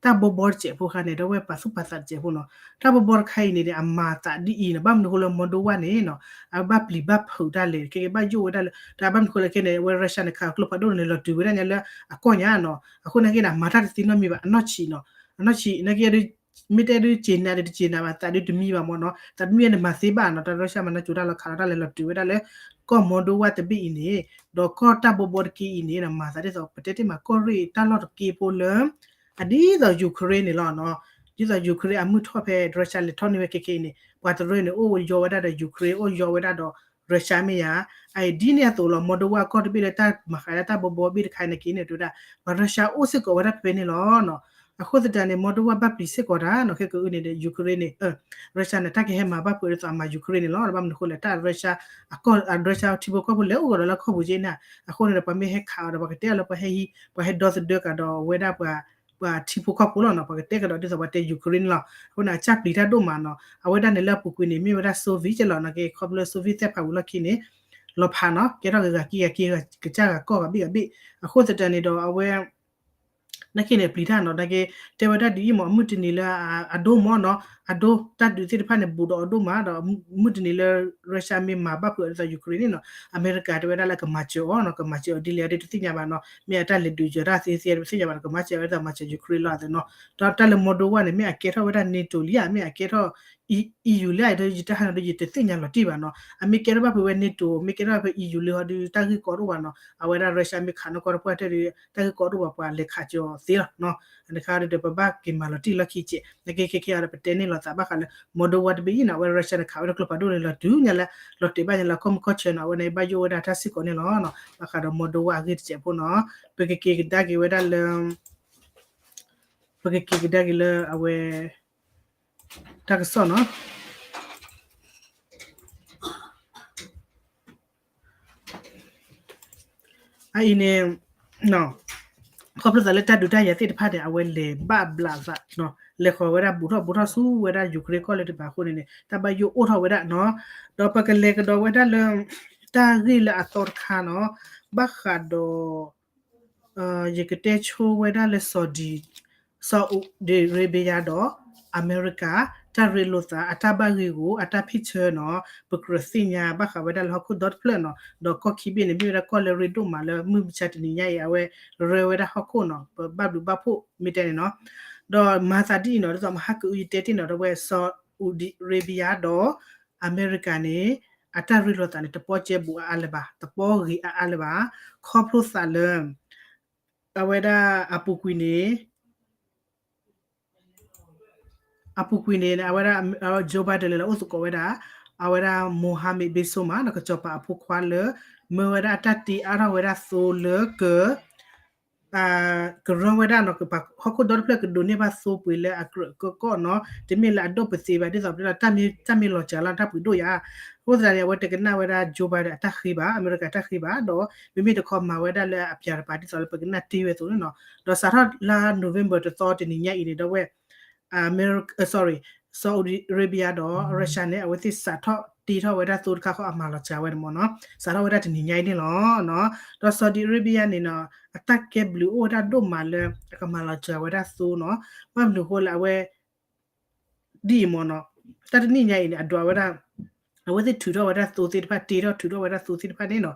တၢ်ဘီဘီတစဲးဖိခါန့ၣ် ဒီပုၢ်ဝဲၢ်ပာ်သူၣ်ပာ်သးတစဲးဖိနီၤ တၢ်ဘီဘီတခါအံၤန့ၣ် အမၤသးဒ်အံၤနီၤ ဘၣ်မနုၤဃိလၢ Moldova န့ၣ်နီၤ အဘၣ်ပျံၤဘၣ်ဖုးတၢ်လဲၣ် ခဲကဲဘၣ်ယိၣ်ဝဲဒၣ်လၢ တၢ်ဘၣ်မနုၤဃိလၢခဲန့ၣ် အဝဲ Russia န့ၣ် ခးကျိဖးဒိၣ်န့ၣ် လီၤတုၤဝဲဒၣ်ညါလၢအကီၢ်ညါနီၤ အဃိနာ်က့န့ၣ် အမၤတၢ်တသ့နီတမံၤဘၣ် အနီၢ်ဆံးနီၤ အနီၢ်ဆံးနာ်က့ဒီး မ့ၢ်တဲဒုးစ့နၤဒုးတစ့နၤဘၣ် သးဒုးတမံဘၣ်မ့ၢ်နီၤ သးတမံန့ၣ်မၤသ့ဘၣ်နီၤ တၢ် Russia မၤနၢၤကၠိတၢ်လီၤခးလီၤတၢ်လဲၤလီၤတုၤဝဲဒၣ်လၢ ကီၢ် Moldova တဘ့ၣ်အံၤန့ၣ် ဒီးကီၢ်တၢ်ဘီဘီတက့ၢ်အံၤန့ၣ် မၤသးဒ်သိးပတဲတ့ၢ်မးကီၢ်ရ့ၣ်တၢ်လီၢ်တက့ၢ်ဖိလၢ အဒ်သိး Ukraine န့ၣ်လီၤနီၤ ဒ်သိး Ukraine အမုၢ်ထီၣ်ဖဲ Russia လဲၤထီၣ်န့ၢ်ဝဲခဲခဲအံၤန့ၣ် ပှၤတရၢန့ၣ် အိၣ်ယီဝဲဒၣ်ဒီး Ukraine အိၣ်ယီဝဲဒၣ်ဒီး Russia မ့ၢ်ယါ အအံၤဒ်န့ၣ်အသိးလီၤ Moldova ကီၢ်တဘ့ၣ်လၢတၢ်မၤဃးဒၣ်တၢ်ဘီဘီဘ့ၣ်တခါန့ၣ်က့ၤန့ၣ် တဲဝဲဒၣ် ပှၤ Russia အိၣ်စ့ၢ်ကီးဝဲဒၣ်ဖဲန့ၣ်လီၤနီၤ အဃိသတးန့ၣ် Moldova ဘၣ်ပျံၤစ့ၢ်ကီးတၢ်နီၤ ခဲကအုန့ၣ်ဒီး Ukraine န့ၣ် Russia န့ၣ် တၢ်ကဟဲမၤဘၣ်ဖုးဒ်သိးအမၤ Ukraine န့ၣ်လီၤ ဘၣ်မနုၤအဃိလဲၣ် တၢ် Russia အကီၢ် Russia ထံဖိကီၢ်ဖိလဲၤအိၣ်ကဒီးလၢကီၢ်ပူၤက့ၤန့ၣ် အဃိန့ၣ်ဒီး ပှၤမ့ၢ်ဟဲခးအီၤဒီး ပှၤကတဲအီၤလၢပှၤဟဲဟံး ပှၤဟဲဒီသဒၢကဒီးဝဲဒၣ်ပှၤ ပှၤထံဖိကီၢ်ဖိလီၤနီၤ ပှၤကတဲကဒီးဒ်သိးပှၤတဲ Ukraine န့ၣ်လီၤ အဃိန့ၣ် အစၢ်ပျံၤတၢ်ဒိၣ်မးနီၤ အဝဲဒၣ်န့ၣ်လၢအပူၤကွံာ်န့ၣ် မ့ၢ်ဝဲဒၣ် Soviet ကဲလီၤနီၤ ကဲခီဖျိ Soviet သ့ၣ်ဖးဝံၤလီၢ်ခံန့ၣ် လီၤဖးနီၤ ကဲထီၣ်ဂၤဂၤက့ဂၤက့ ကစၢ်ဂၤကီၢ်ဂၤဘ့ၣ်ဂၤဘ့ၣ် အဃိသတးန့ၣ်ဒီးအဝဲ နာ်က့န့ၣ် ပျံၤတၢ်နီၤ နာ်က့ တဲဝဲဒၣ်ဒ်အံၤမး မုၢ်တနံၤလၢ အဒိမးနီၤ အဒိ တၢ်ဒုးသ့ၣ်တဖၣ်န့ၣ် ဘူးဒီးအဒိမးဒီး မုၢ်တနံၤလၢ Russia မ့ၢ်မၤဘၣ်ဖုးအီၤဒ်သိး Ukraine န့ၣ်နီၤ အမဲရကၤတဲဝဲဒၣ်လၢကမၤစၢၤအီၤနီၤ ကမၤစၢၤအီၤဒ်လဲၣ် အဒိတသ့ၣ်ညါဘၣ်နီၤ မ့ၢ်အတၢ်လဲၤဒုးယၤတၢ်သ့သ့ တသ့ၣ်ညါဘၣ်နီၤ ကမၤစၢၤအီၤဒ်သိးမၤစၢၤ Ukraine လီၤအသးနီၤ ဒီးတၢ်လၢ Moldova န့ၣ် မ့ၢ်အကဲထီၣ်ဝဲဒၣ် NATO လံဧါ မ့ၢ်အကဲထီၣ် EU လံဧါ ဒီးယတၢ်ဟးန့ၣ်ဒီး ယတသ့ၣ်ညါလီၤတံၢ်ဘၣ်နီၤ အမ့ၢ်ကဲထီၣ်ဘၣ်ဖုးဝဲ NATO မ့ၢ်ကဲထီၣ်ဘၣ်ဖုး EU လံဟီဒီး တၢ်ဂ့ၢ်ကီတအိၣ်ဘၣ်နီၤ အဝဲဒၣ် Russia မ့ၢ်ခးနီၢ်ကီၢ်တပှၢ်တၢၢ်ဒီး တၢ်ဂ့ၢ်ကီတအိၣ်ဘၣ် ပှၤလဲၤခးကၠီၤသ့လီၤနီၤ အန့ၣ်ခါဒီးပဘၣ်က့ၤမၤလီၤတံၢ်လီၢ်ခံစဲး နာ်က့ခဲခဲအံၤဒီး ပတဲန့ၢ်လိာ်သးဘၣ်ဃးလၢ Moldova တဘ့ၣ်အံၤနီၤ အဝဲ Russia န့ၣ်ခးဝဲဒၣ်ကျိဖးဒိၣ်န့ၣ် လီၤတုၤညါလၢ လီၤတဲာ်ဘၣ်ညါလၢကီၢ်မုၢ်ကီၢ်ဆၢနီၤ အဝဲန့ၣ်ဘၣ်ယိၣ်ဝဲဒၣ်တၢ်စ့ၢ်ကီးန့ၣ်လီၤနီၤ ဘၣ်ဃးဒီး Moldova အဂ့ၢ်တစဲးဖိနီၤ ပကက့ၤကဒါက့ၤဝဲဒၣ်လၢ ပကက့ၤကဒါက့ၤလၢအဝဲ တၢ်ကစီၣ်နီၤ အအံၤန့ၣ် ခီဖျိသးလၢတၢ်ဒုးတၢ်ယၤသ့ၣ်တဖၣ်န့ၣ် အဝဲလဲၤဘၣ်ဘျးသး လဲၤဃီၤဝဲဒၣ်ဘူးထီၣ်ဘူးထီၣ်ဆူဝဲဒၣ် Ukraine ကီၢ်လၢတပၤအဃိန့ၣ်န့ၣ် တၢ်ဘၣ်ယိၣ်အိၣ်ထီၣ်ဝဲဒၣ်နီၤ ဒီးပကလဲၤကဒီးဝဲဒၣ်လၢ တၢ်ဂ့ၢ်လၢအသီတခါနီၤ ဘၣ်ဃးဒီး ယကတဲဆိဝဲဒၣ်လၢ Saudi Arabia ဒီး အမဲရကၤ တၢ်ရ့လိာ်သး အတၢ်ဘၣ်ဂ့ၢ်ဂီၢ် အတၢ်ဖ့ၣ်ဆၢနီၤ ပကြၢးသ့ၣ်ညါဘၣ်ဃးဝဲဒၣ်လၢဟီၣ်ခိၣ်ဒီတဖျၢၣ်နီၤ ဒီးကီၢ်ခံဘ့ၣ်န့ၣ် မ့ၢ်ဝဲဒၣ်ကီၢ်လၢရ့ဒိၣ်မးလၢမုၢ်မဆါတနံၤညါအံၤ အဝဲရၢဝဲဒၣ်ဟီၣ်ခိၣ်နီၤ ပဘၣ်ဘျုးဘၣ်ဖှိၣ်မ့ၢ်တဲန့ၣ်နီၤ ဒီးမၤသးဒ်အံၤနီၤ ဒ်သိးမဟါကအုယတဲတ့ၢ်နီၤ ဒီးဝဲ Saudi Arabia ဒီး အမဲရကၤန့ၣ် အတၢ်ရ့လိာ်သးန့ၣ် တပီၢ်ကဲဘူးအါအါလၢၤဘၣ် တပီၢ်ဂ့ၤအါအါလၢၤဘၣ် ခီဖျိသးလၢ အဝဲဒၣ်အပူၤကွံာ်န့ၣ် အပူၤကွံာ်န့ၣ် အဝဲဒၣ် Joe Biden လဲၤလီၤအိၣ်သကိးဝဲဒၣ် အဝဲဒၣ် Mohammed bin Salman နီၤ ကစီၤပၤအဖိခွါလၢ မၢဝဲဒၣ်အတၢ်တ့အါထီၣ်ဝဲဒၣ်သိလၢက ကရၢဝဲဒၣ်နီၤ ကပၤဟီၣ်ခိၣ်ဒီတဖျၢၣ် ကဒိးန့ၢ်ဘၣ်သိပှ့ၤလၢအကြၢးကီၢ်နီၤ တမ့ၢ်လၢအဒိၣ်ပသ့ဘၣ် ဒ်သိးပတဲလီၤ တၢ်မ့ၢ်လီၤစှၤလၢတၢ်ပှ့ၤဒိၣ်ယါ အဃိသတးန့ၣ် အဝဲတကနၣ်ဝဲဒၣ် Joe Biden အတၢ်ဃ့ဘၣ် အမဲရကၤတၢ်ဃ့ဘၣ် ဒီးမ့မ့ၢ်တခီမၤဝဲဒၣ်လၢအပျၤတပၤ ဒ်သိးလၢပကနၣ်တ့ဝဲအသိးန့ၣ်နီၤ ဒီးစးထီၣ်လါ November တသီတနံၤညါအံၤန့ၣ် ဒီးဝဲ အမဲရကၤ sorry Saudi Arabia ဒီး Russia န့ၣ် အဝဲသ့ၣ်စးထီၣ်တ့ထီၣ်ဝဲဒၣ်သိတခါဃီ အမၤလီၤစှၤဝဲန့ၣ်မ့ၢ်နီၤ စးထီၣ်ဝဲဒၣ်တနံၤညါအံၤန့ၣ်လီၤ. ဒီး Saudi Arabia န့ၣ်နီၤ အတၢ်ကဲဘျုးအိၣ်ဝဲဒၣ်ဒိၣ်မးလၢ အကမၤလီၤစှၤဝဲဒၣ်သိနီၤ ဘၣ်မနုၤအဃိလၢအဝဲ ဒ်အံၤမ့ၢ်နီၤ တၢ်တနံၣ်ညါအံၤန့ၣ် အဒွးဝဲဒၣ် အဝဲသ့ၣ်ထုးထီၣ်ဝဲဒၣ်သိသ့ၣ်တဖၣ် တ့ထီၣ်ထုးထီၣ်ဝဲဒၣ်သိသ့ၣ်တဖၣ်န့ၣ်နီၤ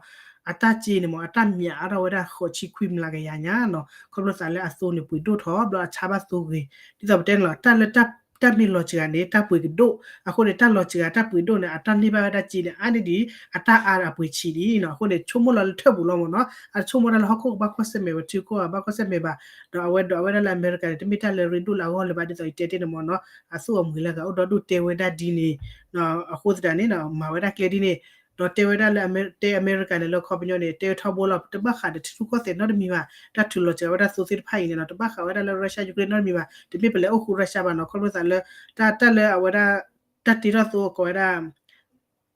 အတၢ်စ့န့ၣ်မ့ၢ် အတၢ်မၠးအါထီၣ်ဝဲဒၣ်ဃိးဆံခွံမျးကယၤညါနီၤ ခီဖျိသးလၢအသိန့ၣ်ပှ့ၤဒိၣ်ထီၣ် ဘျီအဆါဘၣ်သိဂ့ၤ ဒ်သိးပတဲန့ၣ်လီၤ တၢ်လၢတၢ်မ့ၢ်လီၤစှၤန့ၣ် တၢ်ပှ့ၤကဒိၣ် အဃိန့ၣ် တၢ်လီၤစှၤတၢ်ပှ့ၤဒိၣ်န့ၣ် အတၢ်န့ၢ်ဘၣ်ဝဲဒၣ်စ့န့ၣ် အါန့ၢ်ဒံး အတၢ်အါအပှ့ၤဆံးဒံးနီၤ အဃိန့ၣ် ဆိကမိၣ်လီၤလၢထၢၣ်ပူၤလီၤမ့ၢ်နီၤ အတဆိကမိၣ်တၢ်လၢဟီၣ်ခိၣ်ကဘၣ်ကွၢ်ဆၢၣ်မဲာ်ဝဲ ထံကီၢ်ဘၣ်ကွၢ်ဆၢၣ်မဲာ်ဘၣ် ဒီးအဝဲဒိးဝဲဒၣ်လၢအမဲရကၤန့ၣ် တမ့ၢ်တၢ်လၢရ့ဒိၣ်လၢအဂီၢ်လၢၤဘၣ် ဒ်သိးယတဲတ့ၢ်န့ၣ်မ့ၢ်နီၤ အသူၣ်အမုာ်လၢအဂၤအိၣ်ဒီဒူၣ်တဲဝဲဒၣ်ဒ်န့ၣ် အဃိသတးန့ၣ် မၤဝဲဒၣ်ကျဲဒ်န့ၣ် ဒီးတဲဝဲဒၣ်လၢ တဲအမဲရကၤန့ၣ်လၢခီပညီန့ၣ် တဲဝဲထီဘိလီၤ တဘၣ်ဃးဒီးထံရူၢ်ကီၢ်သဲးနီတမံၤဘၣ် တၢ်ထုးလီၤစှၤဝဲဒၣ်သိသ့ၣ်တဖၣ်အံၤန့ၣ်နီၤ တဘၣ်ဃးဝဲဒၣ်လၢ Russia Ukraine နီတမံၤဘၣ် တမ့ၢ်ပလဲၤအိၣ်ဃူ Russia ဘၣ်နီၤ ခီဖျိသးလၢ တၢ်တၢ်လၢအဝဲဒၣ် တၢ်တ့ထီၣ်သိကိးဝဲဒၣ်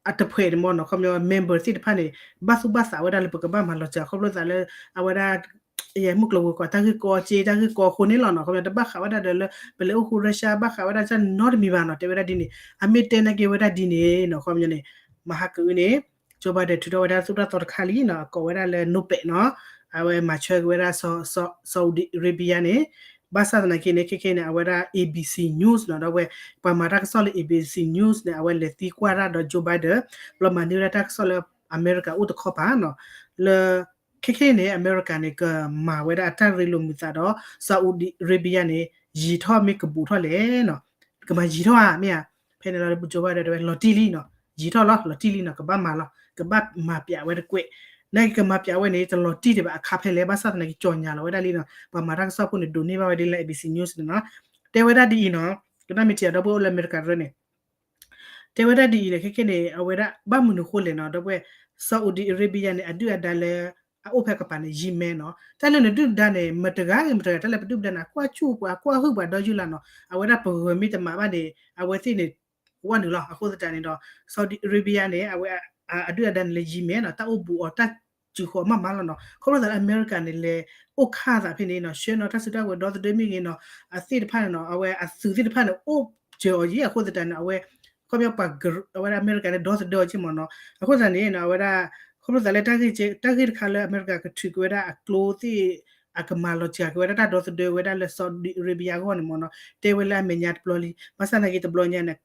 အတဖှဲးန့ၣ်မ့ၢ်နီၤ ခီပညီ member သ့ၣ်တဖၣ်န့ၣ် ဘၣ်သူၣ်ဘၣ်သးဝဲဒၣ်လၢပကဘၣ်မၤလီၤစှၤ ခီဖျိသးလၢ အဝဲဒၣ် ယမုၢ်ကျိၤဝဲၤကွာ်တၢ်ဂ့ၢ်ကီစ့ တၢ်ဂ့ၢ်ကီအဃိန့ၣ်လီၤနီၤ ခီပညီ တဘၣ်ဃးဝဲဒၣ်ဒီးလၢ ပလဲၤအိၣ်ဃူ Russia ဘၣ်ဃးဝဲဒၣ်တၢ်နီတမံၤဘၣ်နီၤ တဲဝဲဒၣ်ဒ်န့ၣ် အမ့ၢ်တဲနာ်က့ဝဲဒၣ်ဒ်န့ၣ်နီၤ ခီပညီန့ၣ် မဟါကအုန့ၣ် Joe Biden ထုးထီၣ်ဝဲဒၣ်သူၣ်ထီၣ်သီတခါလံနီၤ အကိးဝဲဒၣ်လၢ NOPAD နီၤ အဝဲမၤဆၢက့ၤဝဲဒၣ် Saudi Arabia န့ၣ် ဘၣ်ဆၣ်သနာ်က့န့ၣ် ခဲခဲန့ၣ် အဝဲဒၣ် ABC News နီၤ ဒီးဝဲ ပှၤမၤတၢ်ကစီၣ်လၢ ABC News န့ၣ် အဝဲလဲၤသံကွၢ်တၢ်ဒီး Joe Biden ဘျီမၤန့ၢ်ဝဲဒၣ်တၢ်ကစီၣ်လၢ အမဲရကၤအိၣ်တခီပၤနီၤ လၢ ခဲခဲန့ၣ် အမဲရကၤန့ၣ် ကမၤဝဲဒၣ်အတၢ်ရ့လိာ်မုာ်သးဒီး Saudi Arabia န့ၣ် ယံာ်ထီၣ်မ့ၢ်ကဘူးထီၣ်လဲၣ်နီၤ, ကမၤယံာ်ထီၣ်ဧါ မ့ၢ်ဧါ, ဖဲန့ၣ်လီၤ ပကၠိဘၣ်ဒီးတဲဝဲ လီၤတံၢ်လံနီၤ, ယံာ်ထီၣ်လီၤ လီၤတံၢ်လံနီၤ, ကဘၣ်မၤလီၤ ကဘၣ်မၤပၠးဝဲတကွဲး, နာ်က့ကမၤပၠးဝဲန့ၣ် တလီၤတံၢ်ဒံးဘၣ် အခါဖဲလဲၣ် ဘၣ်ဆၣ်သနာ်က့ ကၠီၤညါလီၤဝဲဒၣ်လံနီၤ, ပှၤမၤတၢ်ကစီၣ်ဖိန့ၣ် ဒိးန့ၢ်ဘၣ်ဝဲဒ်လၢ A B C News န့ၣ်နီၤ, တဲဝဲဒၣ်ဒ်အံၤနီၤ, ကနၣ်မ့ၢ်ထံၣ်အဒီပုၢ်ဝဲၢ်အိၣ်လၢအမဲရကၤတရၢန့ၣ် တဲဝဲဒၣ်ဒ်အံၤန့ၣ် ခဲကဲန့ၣ် အဝဲဒၣ် ဘၣ်မနုၤဃိလဲၣ်နီၤ ဒီပုၢ်ဝဲၢ် Saudi Arabia န့ၣ် အဒုၣ်အဒါလၢ အအိၣ်ဖဲကပၤန့ၣ် ယံၤမဲနီၤ, တၢ်လၢနဒုၣ်ဒါန့ၣ် မတဂၤဂ့ၤမတဂၤ တၢ်လၢပဒုၣ်ပဒါန့ၣ် အကွၢ်စူၣ်ပှၤ အကွၢ်ဟုၣ်ပှၤဒီးယုၢ်လၢ်နီၤ, အဝဲဒၣ်ပဂၢၤမ့ၢ်တမၤဘၣ်န့ၣ် အဝဲသ့ၣ်န့ၣ် ဝဲနုာ်လီၤ, အဃိသတးန့ၣ်ဒီး Saudi Arabia န့ၣ် အဝဲ အဒုၣ်အဒါန့ၣ်လၢယံၤမဲနီၤ, တၢ်အိၣ်ဘူးအီၤတၢ်စူၤဃီၤအီၤမးမးလီၤနီၤ, ခီဖျိသးလၢအမဲရကၤန့ၣ်လဲၤအိၣ်ခၣ်သးဖဲန့ၣ်နီၤ, ဆှၢနီၤတၢ်စုတၢ်ဝဲၤဒီသဒၢမ့ၢ်ဂ့ၤနီၤ, အသ့ၣ်တဖၣ်န့ၣ်နီၤ အဝဲအသုးသ့ၣ်တဖၣ်န့ၣ် အိၣ်စၢၤအီၤယံၤ အဃိသတးန့ၣ် အဝဲ ခီပညီပှၤ အဝဲဒၣ်အမဲရကၤန့ၣ် ဒီသဒၢအီၤက့မ့ၢ်နီၤ, အဃိသတးန့ၣ်နီၤ အဝဲဒၣ် ခီဖျိသးလၢတၢ်ဂ့ၢ်တခါလၢအမဲရကၤကထုးက့ၤဝဲဒၣ်အကျိသ့ၣ် အကမၤလီၤစှၤက့ၤဝဲဒၣ်တၢ်ဒီသဒၢဝဲဒၣ်လၢ Saudi Arabia အဂီၢ်န့ၣ်မ့ၢ်နီၤ, တဲဝဲလၢအမဲာ်ညါတဘျီလံ, ဘၣ်ဆၣ်သနာ်က့တဘျီညါန့ၣ်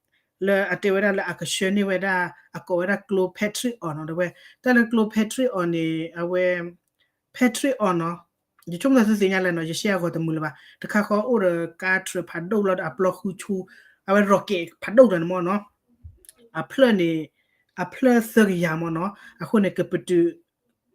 လၢအတဲဝဲဒၣ်လၢအကဆှၢန့ၢ်ဝဲဒၣ် အကိးဝဲဒၣ်ကျိ Patriot အီၤနီၤ ဒီပုၢ်ဝဲၢ်, တၢ်လၢကျိ Patriot အီၤန့ၣ် အဝဲ Patriot အီၤနီၤ, ယဆိကမိၣ်သးသုသ့ၣ်ညါလၢနီၤ ယရှဲအဂီၤတမုာ်လၢၤဘၣ်, တခါဃီအိၣ်ဒီးကါထြၢးဖးဒိၣ်လီၤဒီးအပျီဃုဆူ အဝဲ rocket ဖးဒိၣ်ဒီးန့ၣ်မ့ၢ်နီၤ, အဖျၢၣ်န့ၣ် အဖျၢၣ်သၢကယၤမ့ၢ်နီၤ, အဃိန့ၣ် ကပတုာ်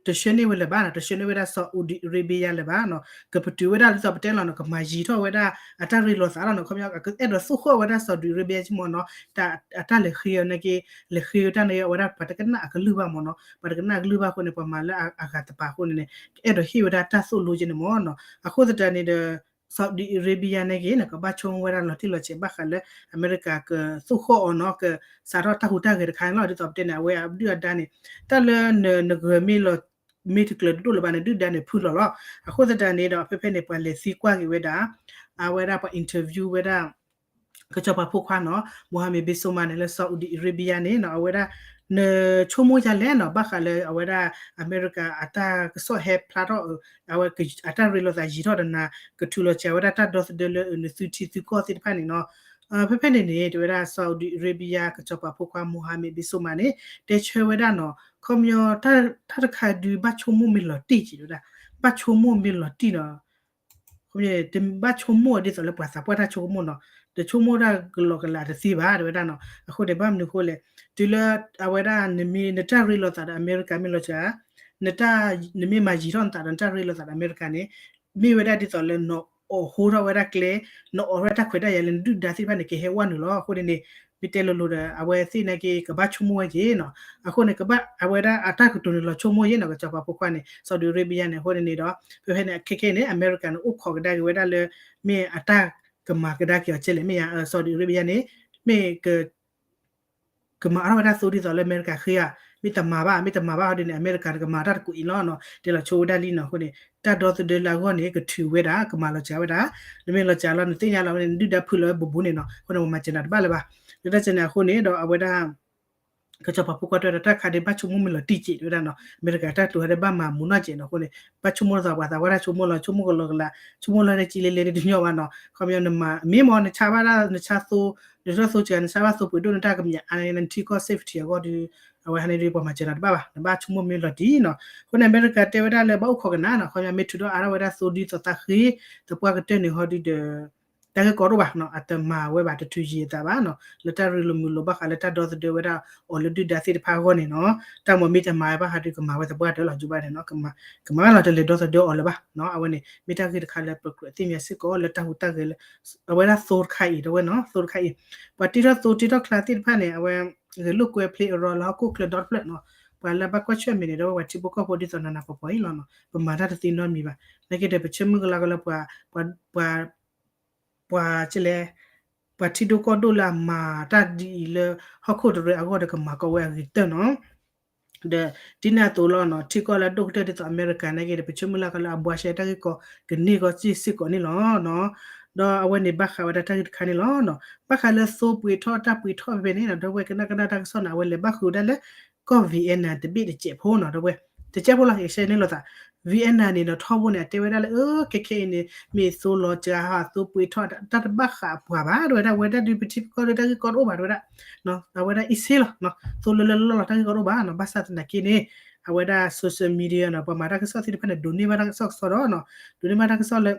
တဆှၢန့ၢ်ဝဲလၢၤဘၣ်နီၤ, တဆှၢန့ၢ်ဝဲဒၣ် Saudi Arabia လၢၤဘၣ်နီၤ, ကပတုာ်ဝဲဒၣ်ဒ်သိးပတဲလီၤနီၤ ကမၤယံၤထီၣ်ဝဲဒၣ်အတၢ်ရ့လိာ်သးလီၤနီၤ, ခီပညီ ကအဲၣ်ဒိးသူၣ်ဃီၣ်ဝဲဒၣ် Saudi Arabia က့မ့ၢ်နီၤ, တၢ် အတၢ်လဲၤဃ့အီၤနာ်က့ လဲၤဃ့ဝဲတၢ်န့ၣ် အဝဲဒၣ်ပှၤတကနၣ်အကလုၢ်ဘၣ်မ့ၢ်နီၤ, ပှၤတကနၣ်အကလုၢ်ဘၣ်အဃိန့ၣ် ပှၤမၤလၢအဂၤတပၤအဃိန့ၣ်န့ၣ် ကအဲၣ်ဒိးဟ့ၣ်ဝဲဒၣ်တၢ်သိၣ်လိက့န့ၣ်မ့ၢ်နီၤ, အဃိသတးန့ၣ်ဒီး Saudi Arabia နာ်က့န့ၣ် ကဘၣ်ဆိကမိၣ်ဝဲဒၣ်လီၤတံၢ်လီၤဆဲးဘၣ်ဃးလၢ အမဲရကၤကသူၣ်ဃီၣ်အီၤနီၤ, ကစးထီၣ်တၢ်ဟူးတၢ်ဂဲၤတခါန့ၣ်လီၤ, ဒ်သိးပတဲန့ၣ် အဝဲအဒုၣ်အဒါန့ၣ် တၢ်လၢနဂၢၤမ့ၢ်လီၤ မ့ၢ်တကျၢၤတဒိၣ်လၢၤဘၣ်န့ၣ် ဒုၣ်ဒါန့ၣ်ဖုလီၤလီၤ, အဃိသတးန့ၣ်ဒီး ဖဲဖဲန့ၣ် ပှၤလဲၤသံကွၢ်က့ၤဝဲဒၣ် အဝဲဒၣ်ပှၤ interview ဝဲဒၣ် ကစီၤပၤဖိခွါနီၤ Mohammed bin Salman န့ၣ် လၢ Saudi Arabia န့ၣ်နီၤ အဝဲဒၣ် နဆိကမိၣ်ဒ်လဲၣ်နီၤ ဘၣ်ဃးလၢအဝဲဒၣ် အမဲရကၤအတၢ်ကစီၣ်ဟဲဖျါထီၣ် အဝဲအတၢ်ရ့လိာ်သးယံၤထီၣ်ဒီးနၤ ကထုးလီၤစှၤဝဲဒၣ်တၢ်ဒီသဒၢလၢနသုထံသုကီၢ်သ့ၣ်တဖၣ်န့ၣ်နီၤ ဖဲဖဲန့ၣ်န့ၣ် တဲဝဲဒၣ် Saudi Arabia ကစီၤပၤဖိခွါ Mohammed bin Salman န့ၣ် တဲဆၢဝဲဒၣ်နီၤ ခီပညီ တၢ်တခါဒုးဘၣ်ဆိကမိၣ်မ့ၢ်လီၤတံၢ်က့ၤဝဲဒၣ် ဘၣ်ဆိကမိၣ်မ့ၢ်လီၤတံၢ်နီၤ တဘၣ်ဆိကမိၣ်ဒ်သိးလၢပှၤသးပှၢ်တၢ်ဆိကမိၣ်နီၤ တဆိကမိၣ်ဒၣ်ကလီကလးတသ့ဘၣ် တဲဝဲဒၣ်နီၤ အဃိန့ၣ် ဘၣ်မနုၤအဃိလဲၣ် တုၤလၢအဝဲဒၣ်နမ့ၢ်နတၢ်ရ့လိာ်သးဒီးအမဲရကၤမ့ၢ်လီၤစှၤ နမ့ၢ်မၤယံၤထီၣ်နသးဒီးနတၢ်ရ့လိာ်သးဒီးအမဲရကၤန့ၣ် မ့ၢ်ဝဲဒၣ်ဒ်သိးလၢနအိးဟိထီၣ်ဝဲဒၣ်ကျဲ နအိးထီၣ်ဝဲဒၣ်တၢ်ခွဲးတၢ်ယာ်လၢနဒုၣ်ဒါသ့ၣ်တဖၣ်န့ၣ် ကဟဲဝဲနုာ်လီၤ အဃိန့ၣ်န့ၣ် မ့ၢ်တဲလိၤလိၤဒီး အဝဲသ့ၣ်နာ်က့ ကဘၣ်ဆိကမိၣ်ဝဲက့ၤနီၤ အဃိန့ၣ် ကဘၣ်အဝဲဒၣ်အတၢ်ကတိၤန့ၣ်လီၤဆိကမိၣ်ယဲနီၤ ကစီၤပၤဖိခွါန့ၣ် Saudi Arabia န့ၣ် အဃိန့ၣ်န့ၣ်ဒီး ဖဲဖဲန့ၣ် ခဲခဲန့ၣ် အမဲရကၤန့ၣ် အိၣ်ခိးကဒါက့ၤဝဲဒၣ်လၢ မ့ၢ်အတၢ်ကမၤကဒါက့ၤအီၤကဲလဲၣ် မ့ၢ်ယါ Saudi Arabia န့ၣ် မ့ၢ်က ကမၤအါထီၣ်ဝဲဒၣ်သိဒ်သိးလၢအမဲရကၤဃ့ဧါ မ့ၢ်တမၤဘၣ် မ့ၢ်တမၤဘၣ်ဟီဒ်န့ၣ် အမဲရကၤတကမၤတၢ်တကူးအံၤလီၤနီၤ တဲလီၤဆိဝဲဒၣ်လံနီၤ အဃိန့ၣ် တၢ်ဒီသဒၢလၢအဂီၢ်န့ၣ် ကထုးဝဲဒၣ် ကမၤလီၤစှၤဝဲဒၣ် နမ့ၢ်လီၤစှၤလီၤ နသ့ၣ်ညါလီၤဝဲန့ၣ် နဒုၣ်ဒါဖုလီၤဝဲဘူးဘူးန့ၣ်နီၤ အဃိန့ၣ် ပမၤစၢၤနၤတဘၣ်လၢၤဘၣ် လၢတၢ်စဲန့ၣ်အဃိန့ၣ်ဒီးအဝဲဒၣ် ကစီၤပၤဖိခွါတဲဝဲဒၣ် တၢ်ခါဒ်ဘၣ်ဆိကမိၣ်မ့ၢ်လီၤတံၢ်က့ၤ တဲဝဲဒၣ်နီၤ အမဲရကၤတၢ်ကတိၤဟဲဒ်ဘၣ်မၤမူနီၢ်က့ၤနီၤ အဃိန့ၣ် ဘၣ်ဆိကမိၣ်လီၤသးပှၤသးပှၢ်တၢ်ဆိကမိၣ်လီၤ ဆိကမိၣ်ကလီကလး ဆိကမိၣ်လီၤဒ်ကံလ့လ့ဒ်တညီဘၣ်နီၤ ခီပညီနမၤ မ့ၢ်မ့ၢ်နဆါဘၣ်ဒၣ်နဆါသိ နတၢ်သိစှၤ နဆါဘၣ်သိပှ့ၤဒိၣ်နတၢ်ကမၠးအါန့ၣ် နထံကီၢ် safety အဂီၢ်ဒီး အဝဲဟးန့ၣ်ဒီးပှၤမၤစၢၤနၤတဘၣ်ဘၣ် နဘၣ်ဆိကမိၣ်မ့ၢ်လီၤတံၢ်နီၤ အဃိန့ၣ် အမဲရကၤတဲဝဲဒၣ်လၢဘၣ်အိၣ်ခိးကနၣ်နီၤ ခီပညီမ့ၢ်ထုးထီၣ်အါထီၣ်ဝဲဒၣ်သိဒ်သိးသးဃ့ သပှၢ်ကတၢၢ်န့ၣ်ဟီဒုဒီး တၢ်ဂ့ၢ်ကီတအိၣ်ဘၣ်နီၤ အတမၤဝဲဘၣ် တထုးယံၤအသးဘၣ်နီၤ လၢတၢ်ရ့လိာ်မုာ်လိာ်ဘၣ်ဃးလၢတၢ်ဒီသဒၢဝဲဒၣ်အီၤလၢဒုၣ်ဒါသ့ၣ်တဖၣ်အဂီၢ်န့ၣ်နီၤ တၢ်မ့ၢ်မ့ၢ်တမၤဝဲဘၣ်ဟးဒုကမၤဝဲသပှၢ်တၢၢ်လီၤ ယိဘၣ်န့ၣ်နီၤ ကမၤဘၣ်လီၤ တလဲၤဒီသဒၢအီၤလၢၤဘၣ်နီၤ အဝဲန့ၣ် မ့ၢ်တၢ်ဂ့ၢ်တခါလၢပကြၢးသ့ၣ်ညါစ့ၢ်ကီးလၢတၢ်ဟူးတၢ်ဂဲၤလၢ အဝဲဒၣ်သိတခါအံၤ တဝဲနီၤ သိတခါအံၤ ပှၤတ့ထီၣ်သိတ့ထီၣ်ချါသ့ၣ်တဖၣ်န့ၣ် အဝဲ ဂဲၤလိာ်ကွဲဖျ့အရီလၢဟီၣ်ခိၣ်ချၢဒီတဖျၢၣ်နီၤ ပှၤလၢဘၣ်ကွၢ်ဆၢၣ်မဲာ်န့ၣ် တဝဲပှၤထံဖိကီၢ်ဖိဒ်သိးနၤနၤပှၤပှၤအံၤလီၤနီၤ ပမၤတၢ်တသ့နီတမံၤဘၣ် နာ်က့ဒီးပဆၢမုၢ်ကလၢ်ကလၢပှၤ ပှၤ ပှၤကလဲၣ် ပှၤထံဒိၣ်ကီၢ်ဒိၣ်လၢအမၤတၢ်ဒ်အံၤလၢ ဟီၣ်ခိၣ်တရၢအဂီၢ်ဒီးကမၤကီဝဲအဂ့ၤကတၢၢ်နီၤ ဒီးဒ်န့ၣ်အသိးလီၤနီၤ ထံကီၢ်လၢအဒိၣ်ကတၢၢ်ဒ်သိးအမဲရကၤနာ်က့ဒီး ပဆၢမုၢ်လၢ်ကလၢအဘှါရှဲတၢ်ဂ့ၢ်ကီကန့ၢ်ကီစ့ၢ်ကီးန့ၣ်လီၤနီၤ ဒီးအဝဲန့ၣ်ဘၣ်ဃးဝဲဒၣ်တၢ်ဂ့ၢ်တခါန့ၣ်လီၤနီၤ ဘၣ်ဃးလၢသိပှ့ၤထီၣ်တၢ်ပှ့ၤထီၣ်ဖဲဖဲန့ၣ်နီၤ ဒီပုၢ်ဝဲၢ်ကနၣ်ကနၣ်တၢ်ကစီၣ်န့ၣ် အဝဲလဲၤဘၣ်ဃုာ်ဝဲဒၣ်လၢ ကီၢ် Vietnam တဘ့ၣ်တစဲးဖိနီၤ ဒီပုၢ်ဝဲၢ် တစဲးဖိလီၤ ယကဆဲန့ၣ်လိာ်သး Vietnam န့ၣ်နီၤ ထီဘိန့ၣ် အတဲဝဲဒၣ်လၢ အၢ ခဲခဲအံၤန့ၣ် မ့ၢ်သိလီၤစှၤဟး သိပှ့ၤထီၣ် တၢ်တဘၣ်ဃးပှၤဘၣ် တဲဝဲဒၣ် ဝဲဒၣ်ဒုးပထံပကီၢ်ဒီးတၢ်ဂ့ၢ်ကီတအိၣ်ဘၣ် တဲဝဲဒၣ် အဝဲဒၣ် easy လီၤ သိလၢလၢလီၢ်လီၤ တၢ်ဂ့ၢ်ကီတအိၣ်ဘၣ်နီၤ ဘၣ်ဆၣ်သနာ်က့န့ၣ် အဝဲဒၣ် social media နီၤ ပှၤမၤတၢ်ကစီၣ်သ့ၣ်တဖၣ်န့ၣ် ဒိးန့ၢ်ဘၣ်တၢ်ကစီၣ်ကစီၣ်ဒီးနီၤ ဒိးန့ၢ်ဘၣ်တၢ်ကစီၣ်လၢ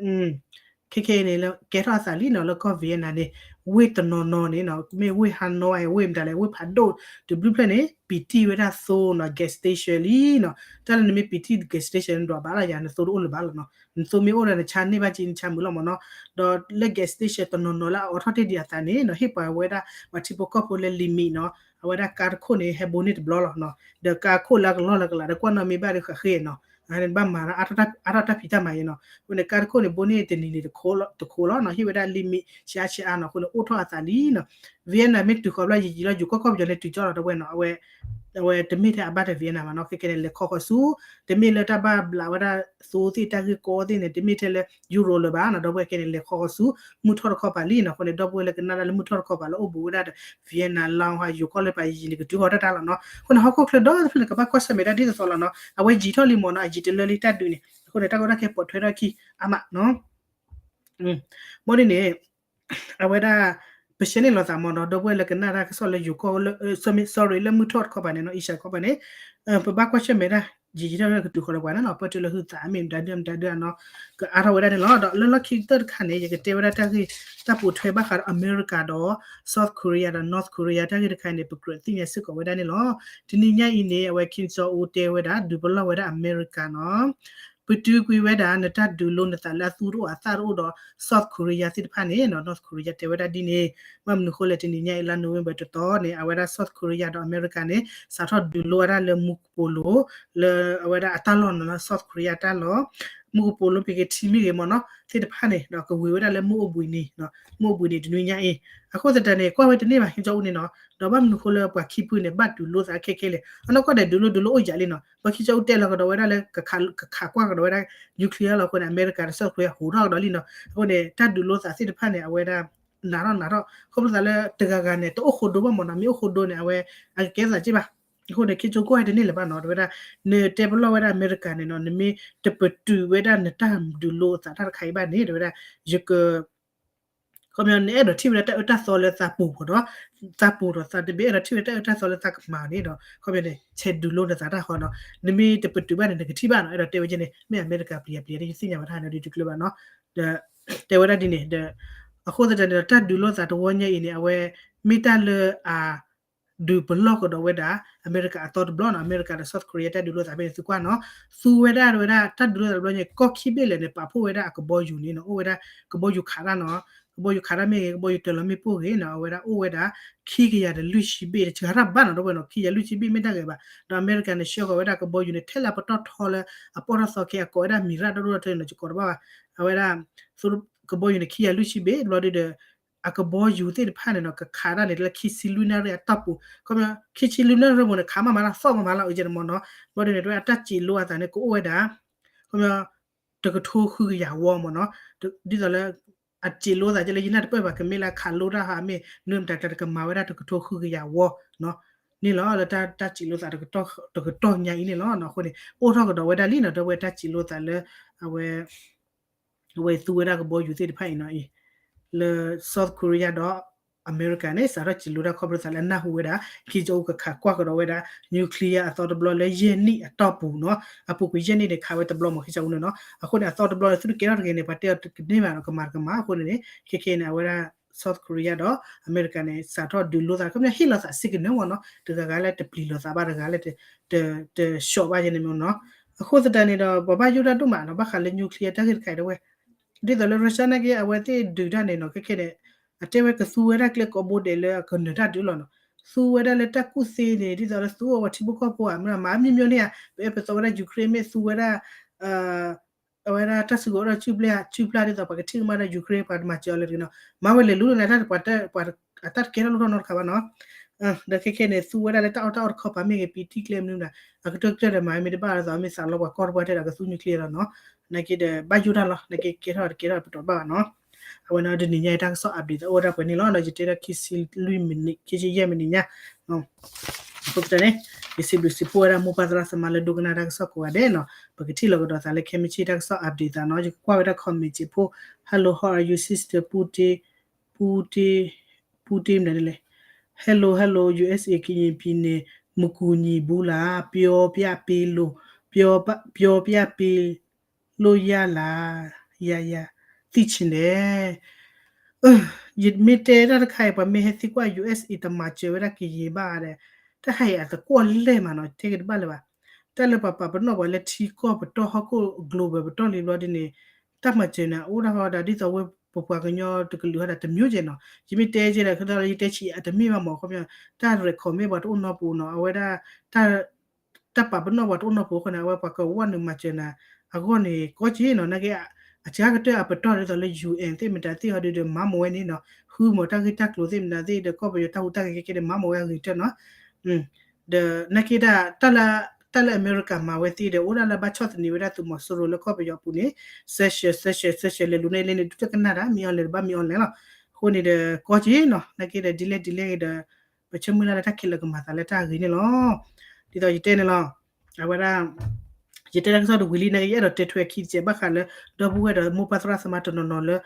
က ခဲခဲအံၤန့ၣ် လၢကဲထီၣ်အသးလံနီၤ လၢကီၢ် Vietnam န့ၣ် ဝ့ၢ်တနီၤနီၤန့ၣ်နီၤ မ့ၢ်ဝ့ၢ် Hanoi ဝ့ၢ်မတၤလဲၣ် ဝ့ၢ်ဖးဒိၣ်တဘျုးဖျၢၣ်န့ၣ် ပံာ်တံၢ်ဝဲဒၣ်သိနီၤ gas station လံနီၤ. တၢ်လၢနမ့ၢ်ပံာ်တံၢ် gas station န့ၣ် ဒွးဘၣ်လၢယၤ နသိတအိၣ်လၢၤဘၣ်လီၤနီၤ. နသိမ့ၢ်အိၣ်ဒီးနဆါန့ၢ်ဘၣ်က့ နဆါမုာ်လီၤမ့ၢ်နီၤ. ဒီးလၢ gas station တနီၤနီၤလၢအအိးထီၣ်တ့ၢ်ဒံးအသးန့ၣ်နီၤ ဟ့ၣ်ပှၤဝဲဒၣ် ပှၤထံဖိကီၢ်ဖိလၢ limit နီၤ အဝဲဒၣ်ကါတခိၣ်န့ၣ် ဟဲဘိန့ၢ်တဘျီလီၤနီၤ. ဒီးကါတခိၣ်လၢအကလီၢ်လၢကလးဒီးကွၢ်နီၣ်မ့ၢ်ဘၣ်ဒီးဃးဃ့နီၤ ဘၣ်မၤအါထီၣ်တၢ်ဖံးတၢ်မၤအံၤနီၤ. အဃိန့ၣ် ကါတခိၣ်န့ၣ် ဘိန့ၢ်တနံၤန့ၣ်တခိၣ်လီၤနီၤ ဟ့ၣ်ဝဲဒၣ် limit ဆံးအါဆံးအါနီၤ အဃိန့ၣ် အိၣ်ထီၣ်အသးလံနီၤ. Vietnam မ့ၢ်တုၤဃီၤဘျီယံာ်ယံာ်လီၤ ယိၤကီၢ်ကီၢ်ပယီၤန့ၣ်တုၤကၠီလီၤ ဒီပုၢ်ဝဲၢ်နီၤ အဝဲ အဝဲတမ့ၢ်ထဲအဘၣ်တ Vietnam ဘၣ်နီၤ. ခဲခဲန့ၣ် လဲၤခီဃီၤဆူ တမ့ၢ်လၢတၢ်ဘၣ်ဘျးဝဲဒၣ်သိသ့ၣ်တၢ်ဂ့ၢ်ကီသ့ၣ်န့ၣ် တမ့ၢ်ထဲလၢ Europe လၢၤဘၣ်နီၤ ဒီပုၢ်ဝဲၢ် ခဲန့ၣ် လဲၤခီဃီၤဆူ မုၢ်ထီၣ်တခီပၤလံနီၤ. အဃိန့ၣ် ဒီပုၢ်ဝဲၢ်လၢကနၣ်တၢ်လၢမုၢ်ထီၣ်တခီပၤလၢအိၣ်ဘူးဝဲဒၣ်ဒီး Vietnam လီၤဟး ယိၤကီၢ်လၢပှၤယံၤန့ၣ် ကတုၤဃီၤတၢ်တၢ်လီၤနီၤ. အဃိန့ၣ် ဟီၣ်ခိၣ်ချၢဒီတဖျၢၣ်န့ၣ် ကဘၣ်ကွၢ်ဆၢၣ်မဲာ်တၢ်ဒ်သိးသိးလီၤနီၤ. အဝဲယံၤထီၣ်လံမ့ၢ်နီၤ အယံၤတလၢလံတၢ်ဒုးန့ၣ် အဃိန့ၣ် တၢ်ကီတၢ်ခဲပိာ်ထွဲထီၣ်ခံအါမးနီၤ. ဘၣ်ဒ်န့ၣ် အဝဲဒၣ် ပရှဲန့ၣ်လိာ်သးမ့ၢ်နီၤ ဒီပုၢ်ဝဲၢ်လၢကနၣ်တၢ်ကစီၣ်လၢယိၤကီၢ်လၢ sorry လၢမုၢ်ထီၣ်တခီပၤန့ၣ်နီၤ Asia ခီပၤန့ၣ် ပဘၣ်ကွၢ်ဆၢၣ်မဲာ်ဒၣ် ယံၤထီၣ်ကတုၤဃီၤဒီးပှၤန့ၣ်နီၤ ပၢၢ်တုၤလၢဟုသးမ့ၢ်မတၤဒုမတၤဒုနီၤ ကအါထီၣ်ဝဲဒၣ်န့ၣ်လီၤ. ဒီးလၢလီၢ်ခံကတၢၢ်တခါန့ၣ် ယကတဲဝဲဒၣ်တၢ်ဂ့ၢ်တၢ်ပိာ်ထွဲဘၣ်ဃးဒီးအမဲရကၤဒီး South Korea ဒီး North Korea တၢ်ဂ့ၢ်တခါန့ၣ် ပကြၢးသ့ၣ်ညါစ့ၢ်ကီးဝဲဒၣ်န့ၣ်လီၤ. တနံၤညါအံၤန့ၣ် အဝဲ Kim Jong Un တဲဝဲဒၣ် ဒုးပလီၢ်ဝဲဒၣ်အမဲရကၤနီၤ ပတုာ်ကွံာ်ဝဲဒၣ် နတၢ်ဒုးလိနသးလၢအသူတအိၣ်အသၣ်တအိၣ်ဒီး South Korea သ့ၣ်တဖၣ်န့ၣ်နီၤ North Korea တဲဝဲဒၣ်ဒ်န့ၣ် ဘၣ်မနုၤဃိလဲၣ် တနံၤညါအံၤလါ November တသီန့ၣ် အဝဲဒၣ် South Korea ဒီးအမဲရကၤန့ၣ် စးထီၣ်ဒုးလိဝဲဒၣ်လၢမူကပိာ်လိၤ လၢအဝဲဒၣ်အတၢ်လီၢ်နီၤ South Korea တၢ်လီၢ် မူကပိာ်လိၤ ပကထံမ့ၢ်ဂ့ၤမ့ၢ်နီၤ သ့ၣ်တဖၣ်န့ၣ် ဒီးကဝံၤဝဲဒၣ်လၢမုၢ်အိၣ်ဘှံးနံၤ မုၢ်အိၣ်ဘှံးနံၤတနွံညါအံၤ အဃိသတးန့ၣ် ကွၢ်ဝဲတန့ၢ်ဘၣ် Kim Jong Un န့ၣ်နီၤ ဒီးဘၣ်မနုၤဃိလၢပှၤခံဖုန့ၣ် ဘၣ်ဒုးလိသးခဲခဲလဲၣ် အနီၢ်ကီၢ်ဒဲးဒုးလိဒုးလိအိၣ်ယၤလံနီၤ ပှၤ Kim Jong Un တဲလီၤကဒီးဝဲဒၣ်လၢ ကခးကွၢ်ကဒီးဝဲဒၣ် nuclear လီၤအဃိန့ၣ် အမဲရကၤဒီး South Korea ဟူးထီၣ်ကဒီးလံနီၤ အဃိန့ၣ် တၢ်ဒုးလိသးသ့ၣ်တဖၣ်န့ၣ် အဝဲဒၣ် နးထီၣ်နးထီၣ် ခီဖျိသးလၢတဂၤဂၤန့ၣ် တအိၣ်ဃိဒိဘၣ်မ့ၢ်နီၤ မ့ၢ်အိၣ်ဃိဒိန့ၣ် အဝဲ အကကဲသးက့ၢ်ဘၣ် အဃိန့ၣ် Kim Jong Un ကွၢ်ဝဲတန့ၢ်လၢၤဘၣ်နီၤ တဲဝဲဒၣ် နတဲပလီၢ်ဝဲဒၣ်အမဲရကၤန့ၣ်နီၤ နမ့ၢ်တပတုာ်ဝဲဒၣ်နတၢ်ဒုးလိအသးတၢ်တခါအံၤဘၣ်န့ၣ် တဲဝဲဒၣ် ယက ခီပညီ နအဲၣ်ဒိးထံၣ်ဝဲဒၣ်တၢ်အၢတၢ်သီလၢသးပူၤဒီး သးပူၤဒီး သးတဘၣ်အဲၣ်ဒိးထံၣ်ဝဲဒၣ်တၢ်အၢတၢ်သီလၢသးကမၤန့ၣ်ဒီး ခီပညီန့ၣ် ဆဲးဒုးလိနသးတၢ်ဃီနီၤ နမ့ၢ်တပတုာ်ဘၣ်န့ၣ် နကထံၣ်ဘၣ်နီၤ အဲၣ်ဒိးတဲဝဲကဲန့ၣ် မ့ၢ်အမဲရကၤပျံၤအပျံၤ ယသ့ၣ်ညါဝဲဒၣ်န့ၣ် ဒ်တကျၢၤဘၣ်နီၤ ဒီး တဲဝဲဒၣ်ဒ်န့ၣ်ဒီး အဃိသတးန့ၣ်ဒီး တၢ်ဒုးလိသးတဝီညါအံၤန့ၣ် အဝဲ မ့ၢ်တၢ်လၢအ ဒုးပလီၢ်ကဒီးဝဲဒၣ် အမဲရကၤအသီတဘျီနီၤ အမဲရကၤဒီး South Korea တၢ်ဒုးလိသးဖဲန့ၣ်သုကွၢ်နီၤ သူဝဲဒၣ်ဝဲဒၣ် တၢ်ဒုးလိသးတဘျီညါ ကီၢ်ခံဘ့ၣ်လဲၣ်န့ၣ် ပာ်ဖှိၣ်ဝဲဒၣ်အကဘီယူၤန့ၣ်နီၤ အိၣ်ဝဲဒၣ် ကဘီယူၤခးတၢ်နီၤ ကဘီယူၤခးတၢ်မ့ၢ်ဂ့ၤ ကဘီယူၤတၢၤလီၤမ့ၣ်ပိၢ်ဂ့ၤနီၤ အဝဲဒၣ်အိၣ်ဝဲဒၣ် ခံကယၤဒီးလွံၢ်ဆံဘ့ၣ် တစှၤတၢ်ဘၣ်နီၤ ဒီပုၢ်ဝဲၢ်နီၤ ခံကယၤလွံၢ်ဆံဘ့ၣ်မ့ၢ်တၢ်ဂ့ၤဘၣ် ဒီးအမဲရကၤန့ၣ် ဆှၢဃီၤဝဲဒၣ်ကဘီယူၤန့ၣ် ထဲလၢအပတီၢ်ထီလၢ အပီၢ်ထီၣ်သီခဲ အကိးဝဲဒၣ် Mirage ဒီဒိၣ်ဒီထၢန့ၣ် ယကိးတဘၣ်ဘၣ် အဝဲဒၣ် ကဘီယူၤန့ၣ် ခံကယၤလွံၢ်ဆံဘ့ၣ် ဘျီဒုဒီး အကဘီယူၤသ့ၣ်တဖၣ်န့ၣ်နီၤ ကခးတၢ်န့ၣ် လၢခံဆံလွံၢ်နၣ်ရံၣ်အတီၢ်ပူၤ ခီပညီ ခံဆံလွံၢ်နၣ်ရံၣ်ပူၤန့ၣ် ခးမးမးလၢသီၣ်မးမးလၢအုးကဲန့ၣ်မ့ၢ်နီၤ ဘျီဒုန့ၣ် တဝဲအတၢ်စံးလိအသးန့ၣ် ကအိၣ်ဝဲဒၣ် ခီပညီ တကထိဃုကယၤဝီမ့ၢ်နီၤ ဒ်သိးလၢ အစံးလိသးကဲလၢယနၢ်တပၢၢ်ဘၣ် ကမ့ၢ်လၢခးလိတၢ်ဟးမ့ၢ် နုာ်မတၤတၢ်တကမၤဝဲဒၣ်တကထိဃုကယၤဝီ န့ၣ်လီၤ လၢတၢ်စံးလိသး တကတီၢ်ညါအံၤန့ၣ်လီၤ အဃိန့ၣ် အိၣ်ထီၣ်ကဒီးဝဲဒၣ်လံနီၤ ဒီပုၢ်ဝဲၢ်တၢ်စံးလိသးလၢ အဝဲ အဝဲသူဝဲဒၣ်ကဘီယူၤသ့ၣ်တဖၣ်အံၤနီၤအံၤ လၢ South Korea ဒီး အမဲရကၤန့ၣ် စးထီၣ်စံးလိတၢ်ခီဖျိသးလၢအနၢ်ဟူဝဲဒၣ် Kim Jong Un ကခးကွၢ်ကဒီးဝဲဒၣ် nuclear အသီတဘျီလၢယဲၢ်နံၣ်အတီၢ်ပူၤနီၤ အပူၤကွံာ်ယဲၢ်နံၣ်န့ၣ် ခးဝဲတဘျီမ့ၢ် Kim Jong Un န့ၣ်နီၤ အဃိန့ၣ် အသီတဘျီန့ၣ် သုတကဲထီၣ်တဂ့ၤန့ၣ် ပှၤတဲအီၤတကန့ၢ်ဘၣ်ဒီး ကမၤတကမၤ အဃိန့ၣ်န့ၣ် ခဲခဲန့ၣ် အဝဲဒၣ် South Korea ဒီး အမဲရကၤန့ၣ် စးထီၣ်ဒုးလိသး ခီပညီဟ့ၣ်လိာ်သးစ့ၢ်ကနၢမ့ၢ်နီၤ တဂၤဂၤလၢတပျံၤလိာ်သးဘၣ် တဂၤလၢ တ တဆှီဘၣ်ယဲန့ၣ်မ့ၢ်နီၤ အဃိသတးန့ၣ်ဒီး ပှၤဘၣ်ယိၣ်တၢ်ဒိၣ်မးနီၤ ဘၣ်ဃးလၢ nuclear တၢ်ဂ့ၢ်တခါအံၤတဝဲ ဒ်သိးလၢ Russia နာ်က့ အဝဲသ့ၣ်ဒုးတၢ်န့ၣ်နီၤ ခဲခဲန့ၣ် အတဲဝဲကသူဝဲဒၣ်ကျဲကိးဘိဒဲးလၢအကနၢၤတၢ်ဒုးလီၤနီၤ သူဝဲဒၣ်လၢတၢ်ကူၣ်သ့န့ၣ် ဒ်သိးလၢသူအီၤပှၤထံဖိကီၢ်ဖိဧါ မ့ၢ်မၤမ့ၢ်မ့ၢ်န့ၣ်ဧါ ပအဲၣ်ပသီဝဲဒၣ် Ukraine မ့ၢ်သူဝဲဒၣ် အဝဲဒၣ်တၢ်စုကဝဲၤအိၣ်ဒီးစုပျဲၢ် စုပျၢ်ဒ်သိးပှၤကထံၣ်ကမၣ်ဒီး Ukraine ပှၤတမၤစၢၤအီၤလၢတဂ့ၤနီၤ မၤဝဲလဲၤလူလၢန့ၣ် တၢ်တပှၤ အတၢ်တကဲထီၣ်လိၣ်ထီၣ်နီတခါဘၣ်နီၤ ဒီးခဲခဲန့ၣ် သူဝဲဒၣ်လၢတၢ်အီၣ်တၢ်အီတခီပၤမ့ၢ်ဂ့ၤ ပံာ်တံၢ်ကျဲမနုၤမတၤ အကတၢၢ်ကတၢၢ်ဒီးမၤမ့ၢ်တဘၣ်ဒ်သိးမ့ၢ်သးလီပှၤကီၢ်တပှၢ်ထဲဒီးကသူ nuclear လီၤနီၤ နာ်က့ဒီးဘၣ်ယိၣ်တၢ်လီၤ နာ်က့ကဲထီၣ်တကဲထီၣ်ပတီၢ်ဘၣ်ဘၣ်နီၤ အဝဲန့ၣ်တနံၤညါအံၤတၢ်ကစီၣ် update သးအိၣ်ဝဲဒၣ်ပှဲၤန့ၣ်လီၤ ဒီးယတဲဒၣ်ခံဆံလွံၢ်မံးနံး ခံဆံယဲၢ်မံးနံးညါ အဃိသတးန့ၣ် ယစံးဘျုးစံးဖှိၣ်ဝဲဒၣ်မိၢ်ပၢ်သရၣ်သမါလၢဒိကနၣ်တၢ်ကစီၣ်ကိးဂၤဒဲးနီၤ ပကထံၣ်လိာ်ကဒီးသးလၢခဲမုၢ်ဆ့ၣ်တၢ်ကစီၣ် update သးနီၤ ယကကွၢ်ဝဲဒၣ် comment စံးဖိ Hello, how are you sister ပူတ့ ပူတ့ ပူတ့မနုၤလဲၣ် Hello, hello, U S A ကရင်ပြည်နယ် မကူညီဘူးလား ပြောပြပေးလို့ ပြောပြပေးလို့ရလား ယယ သံဆံးန့ၣ် ယမ့ၢ်တဲတၢ်တခါအံၤ ပှၤမ့ၢ်ဟဲသံကွၢ် ယူၢ်အ့ၣ်အ့ တမၤစၢၤဝဲဒၣ်ကယံာ်ဘၣ်ဒီး တၢ်ဟးအံၤအတကွီၢ်လဲၢ်မးနီၤ တဲက့ၤတဘၣ်လၢၤဘၣ်. တၢ်လၢပှၤပာ်ပနီၣ်ပှၤလၢထံကီၢ်ပတီၢ်ဟီၣ်ခိၣ် global ပတီၢ်လံဘျီဒ်န့ၣ် တၢ်မၤစၢၤန့ၣ် အိၣ်ဒၣ်ဃီဒၣ်ဒ်သိးဝဲပပှၤကညီတကလုာ်ဟီဒၣ်တမျိုးကဲနီၤ. ယမ့ၢ်တဲက့ၤဒီး ခီဒီး ယတဲဆံးအတမ့ၢ်ဘၣ်မး ခီပညီ တၢ် record မ့ၢ်ပှၤတအိၣ်နီပူၤနီၤ အဝဲဒၣ် တၢ်ပာ်ပနီၣ်ပှၤတအိၣ်နီပူၤအဃိန့ၣ် အဝဲပှၤကဝီၢ်နုာ်မၤစၢၤနၤ အဂီၢ်န့ၣ် ကီက့နီၤ နာ်က့ အစှၤကတၢၢ်အပတီၢ်ဒ်သိးလၢ ယူၢ်အ့ၣ် သ့ၣ်မတၤသ့ၣ်ဟီဒုဒီး မၤမီၢ်ဝဲန့ၣ်နီၤ ဃုမီၢ်တၢ်ဂ့ၢ်တၢ်ကျိၤသ့ၣ်မတၤသ့ၣ်ဒီး ကီၢ်ပယီၤတၢ်ဟူးတၢ်ဂဲၤခဲကဲန့ၣ် မၤမီၢ်ဝဲအဂ့ၤကတၢၢ်နီၤ. ဒီးနာ်က့ဒၣ် တၢ်လၢအမဲရကၤမၤဝဲသ့ဒီး အိၣ်ဒၣ်လၢဘၣ်ဆီၣ်သနံးဝဲဒၣ်သုးမီၤစိရိၤလၢကီၢ်ပယီၤအပူၤန့ၣ် sanction sanction sanction လဲၤလူၤန့ၢ်လဲၣ်န့ၣ် ဒုးတကနၣ်တၢ် မ့ၢ်အီၤလဲၣ်တဘၣ်မ့ၢ်အီၤလဲၣ်လီၤ. အဃိန့ၣ်ဒီး ကီက့နီၤ နာ်က့ဒီးဒ်လဲၣ်ဒ်လဲၣ်ဒီး ပဆၢမုၢ်လၢ်လၢတၢ်ခဲလၢာ်ကမၤသးလၢတၢ်ဂ့ၤန့ၣ်လီၤ. ဒ်သိးယတဲန့ၣ်လီၤ အဝဲဒၣ် ယတဲတၢ်ကစီၣ်တဝံၤလံ နာ်က့ယအဲၣ်ဒိးတဲထွဲခံတစဲးဘၣ်ဃးလၢ ဒီပုၢ်ဝဲၢ်ဒီးမိၢ်ပၢ်သရၣ်သမါတနီၤနီၤလၢ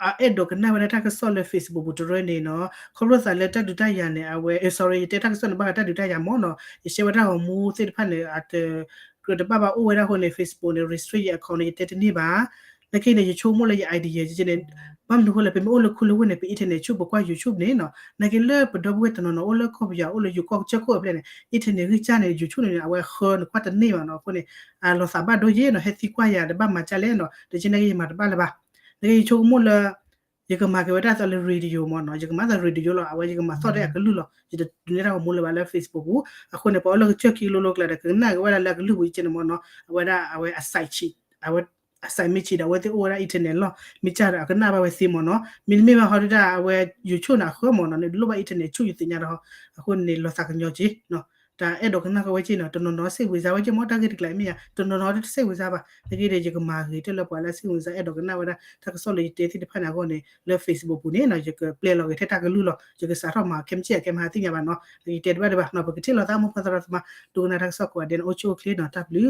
အအဲၣ်ဒိးကနၣ်ဝဲဒၣ်တၢ်ကစီၣ်လၢ Facebook ပူၤတရၢန့ၣ်နီၤ ခီဖျိသးလၢတၢ်ဒုးတၢ်ယၤန့ၣ် အဝဲ sorry ယတဲတၢ်ကစီၣ်န့ၣ် ဘၣ်ဃးတၢ်ဒုးတၢ်ယၤမ့ၢ်နီၤ ယရှဲဝဲဒၣ်ဂီၤမူသ့ၣ်တဖၣ်န့ၣ် အတကြၢးတဘၣ်ဘၣ်အိၣ်ဝဲဒၣ်အဃိန့ၣ် Facebook န့ၣ် restrict ယ account န့ၣ် ယတဲတန့ၢ်ဘၣ်. နာ်က့န့ၣ် ယဆိကမိၣ်လၢယ idea ယက့န့ၣ် ဘၣ်မနုၤအဃိလဲၣ် ပမ့ၢ်အိၣ်လၢခူလၢဝ့ၢ်န့ၣ် ပ internet ဆူၣ်ပကွၢ် YouTube န့ၣ်နီၤ နာ်က့လၢပဒီပုၢ်ဝဲၢ်တနီၤနီၤ အိၣ်လၢကီၢ်ပယီၤ အိၣ်လၢယိၤကီၢ်ကစၢၢ်ခိၣ်အဖျဲၣ်န့ၣ် internet ဂံၢ်စၢ်န့ၣ် YouTube န့ၣ် အဝဲဃၢနကွၢ်တန့ၢ်ဘၣ်နီၤ အဃိန့ၣ် လီၤသးဘၣ်ဒိယ့ၣ်နီၤ ဟဲသံကွၢ်ယၤဒီးဘၣ်မၤကၢ်လဲၣ်နီၤ တက့နာ်က့ ယမၤတဘၣ်လၢၤဘၣ်. နာ်က့ယဆိကမိၣ်လၢ ယကမၤက့ၤဝဲဒၣ်သိးလၢ radio မ့ၢ်နီၤ ယကမၤသိး radio လီၤ အဝဲယကမၤသီၣ်ဒၣ်အကလုၢ်လီၤ ယတဒုးနဲၣ်တၢ်ဂီၤမူလၢၤဘၣ်လၢ Facebook ပူၤ အဃိန့ၣ် ပှၤအိၣ်လၢကစၢၢ်ခံကလိလိကျါဒီး ကကနၣ်က့ၤဝဲဒၣ်လၢအကလုၢ်ပူၤယက့န့ၣ်မ့ၢ်နီၤ အဝဲဒၣ်အဝဲ အစဲးမ့ၢ်ဆံးဒီး အဝဲသ့ၣ်အိၣ်ဝဲဒၣ် internet လီၤ မ့ၢ်ကၢ်ဒီးအကနၣ်ဘၣ်ဝဲသ့မ့ၢ်နီၤ မ့တမ့ၢ်ဘၣ်ဟီဒုဒၣ် အဝဲ YouTube န့ၣ် အဃၢမ့ၢ်နီၤ နလိၣ်ဘၣ် internet ဆူၣ်ယသ့ၣ်ညါဒီး အဃိန့ၣ် လီၤသးကညီၤက့ တၢ်အဲၣ်ဒိးကနၣ်က့ၤဝဲက့နီၤ တနီၤနီၤ စိတ်ဝင်စား ဝဲက့မ့ၢ်တၢ်ဂ့ၢ်တကျါမ့ၢ်ယၤ တနီၤနီၤဒုးတ စိတ်ဝင်စား ဘၣ် နာ်က့ဒီး ယကမၤဂ့ၤတၢ်လၢပှၤလၢ စိတ်ဝင်စား အဲၣ်ဒိးကနၣ်ဝဲဒၣ် တၢ်ကစီၣ်လၢယတဲသ့ၣ်တဖၣ်န့ၣ်အဂီၢ်န့ၣ် လၢ Facebook ပူၤန့ၣ်နီၤ ယကပျဲလီၤဂ့ၤထဲတၢ်ကလုၢ်လီၤ ယကစးထီၣ်မၤ ခဲမုၢ်ဆ့ၣ် အကဲမဟါသ့ၣ်ညါဘၣ်နီၤ ယတဲတဘၣ်ဒံးဘၣ်နီၤ ပကထံၣ်လိာ်သးမိၢ်ပၢ်သရၣ်သမါ ဒိကနၣ်တၢ်ကစီၣ်ကိးဂၤဒဲးန့ၣ် အိၣ်ဆူၣ်အိၣ်ချ့နီၤ တၢ်ဘျုးလီၤ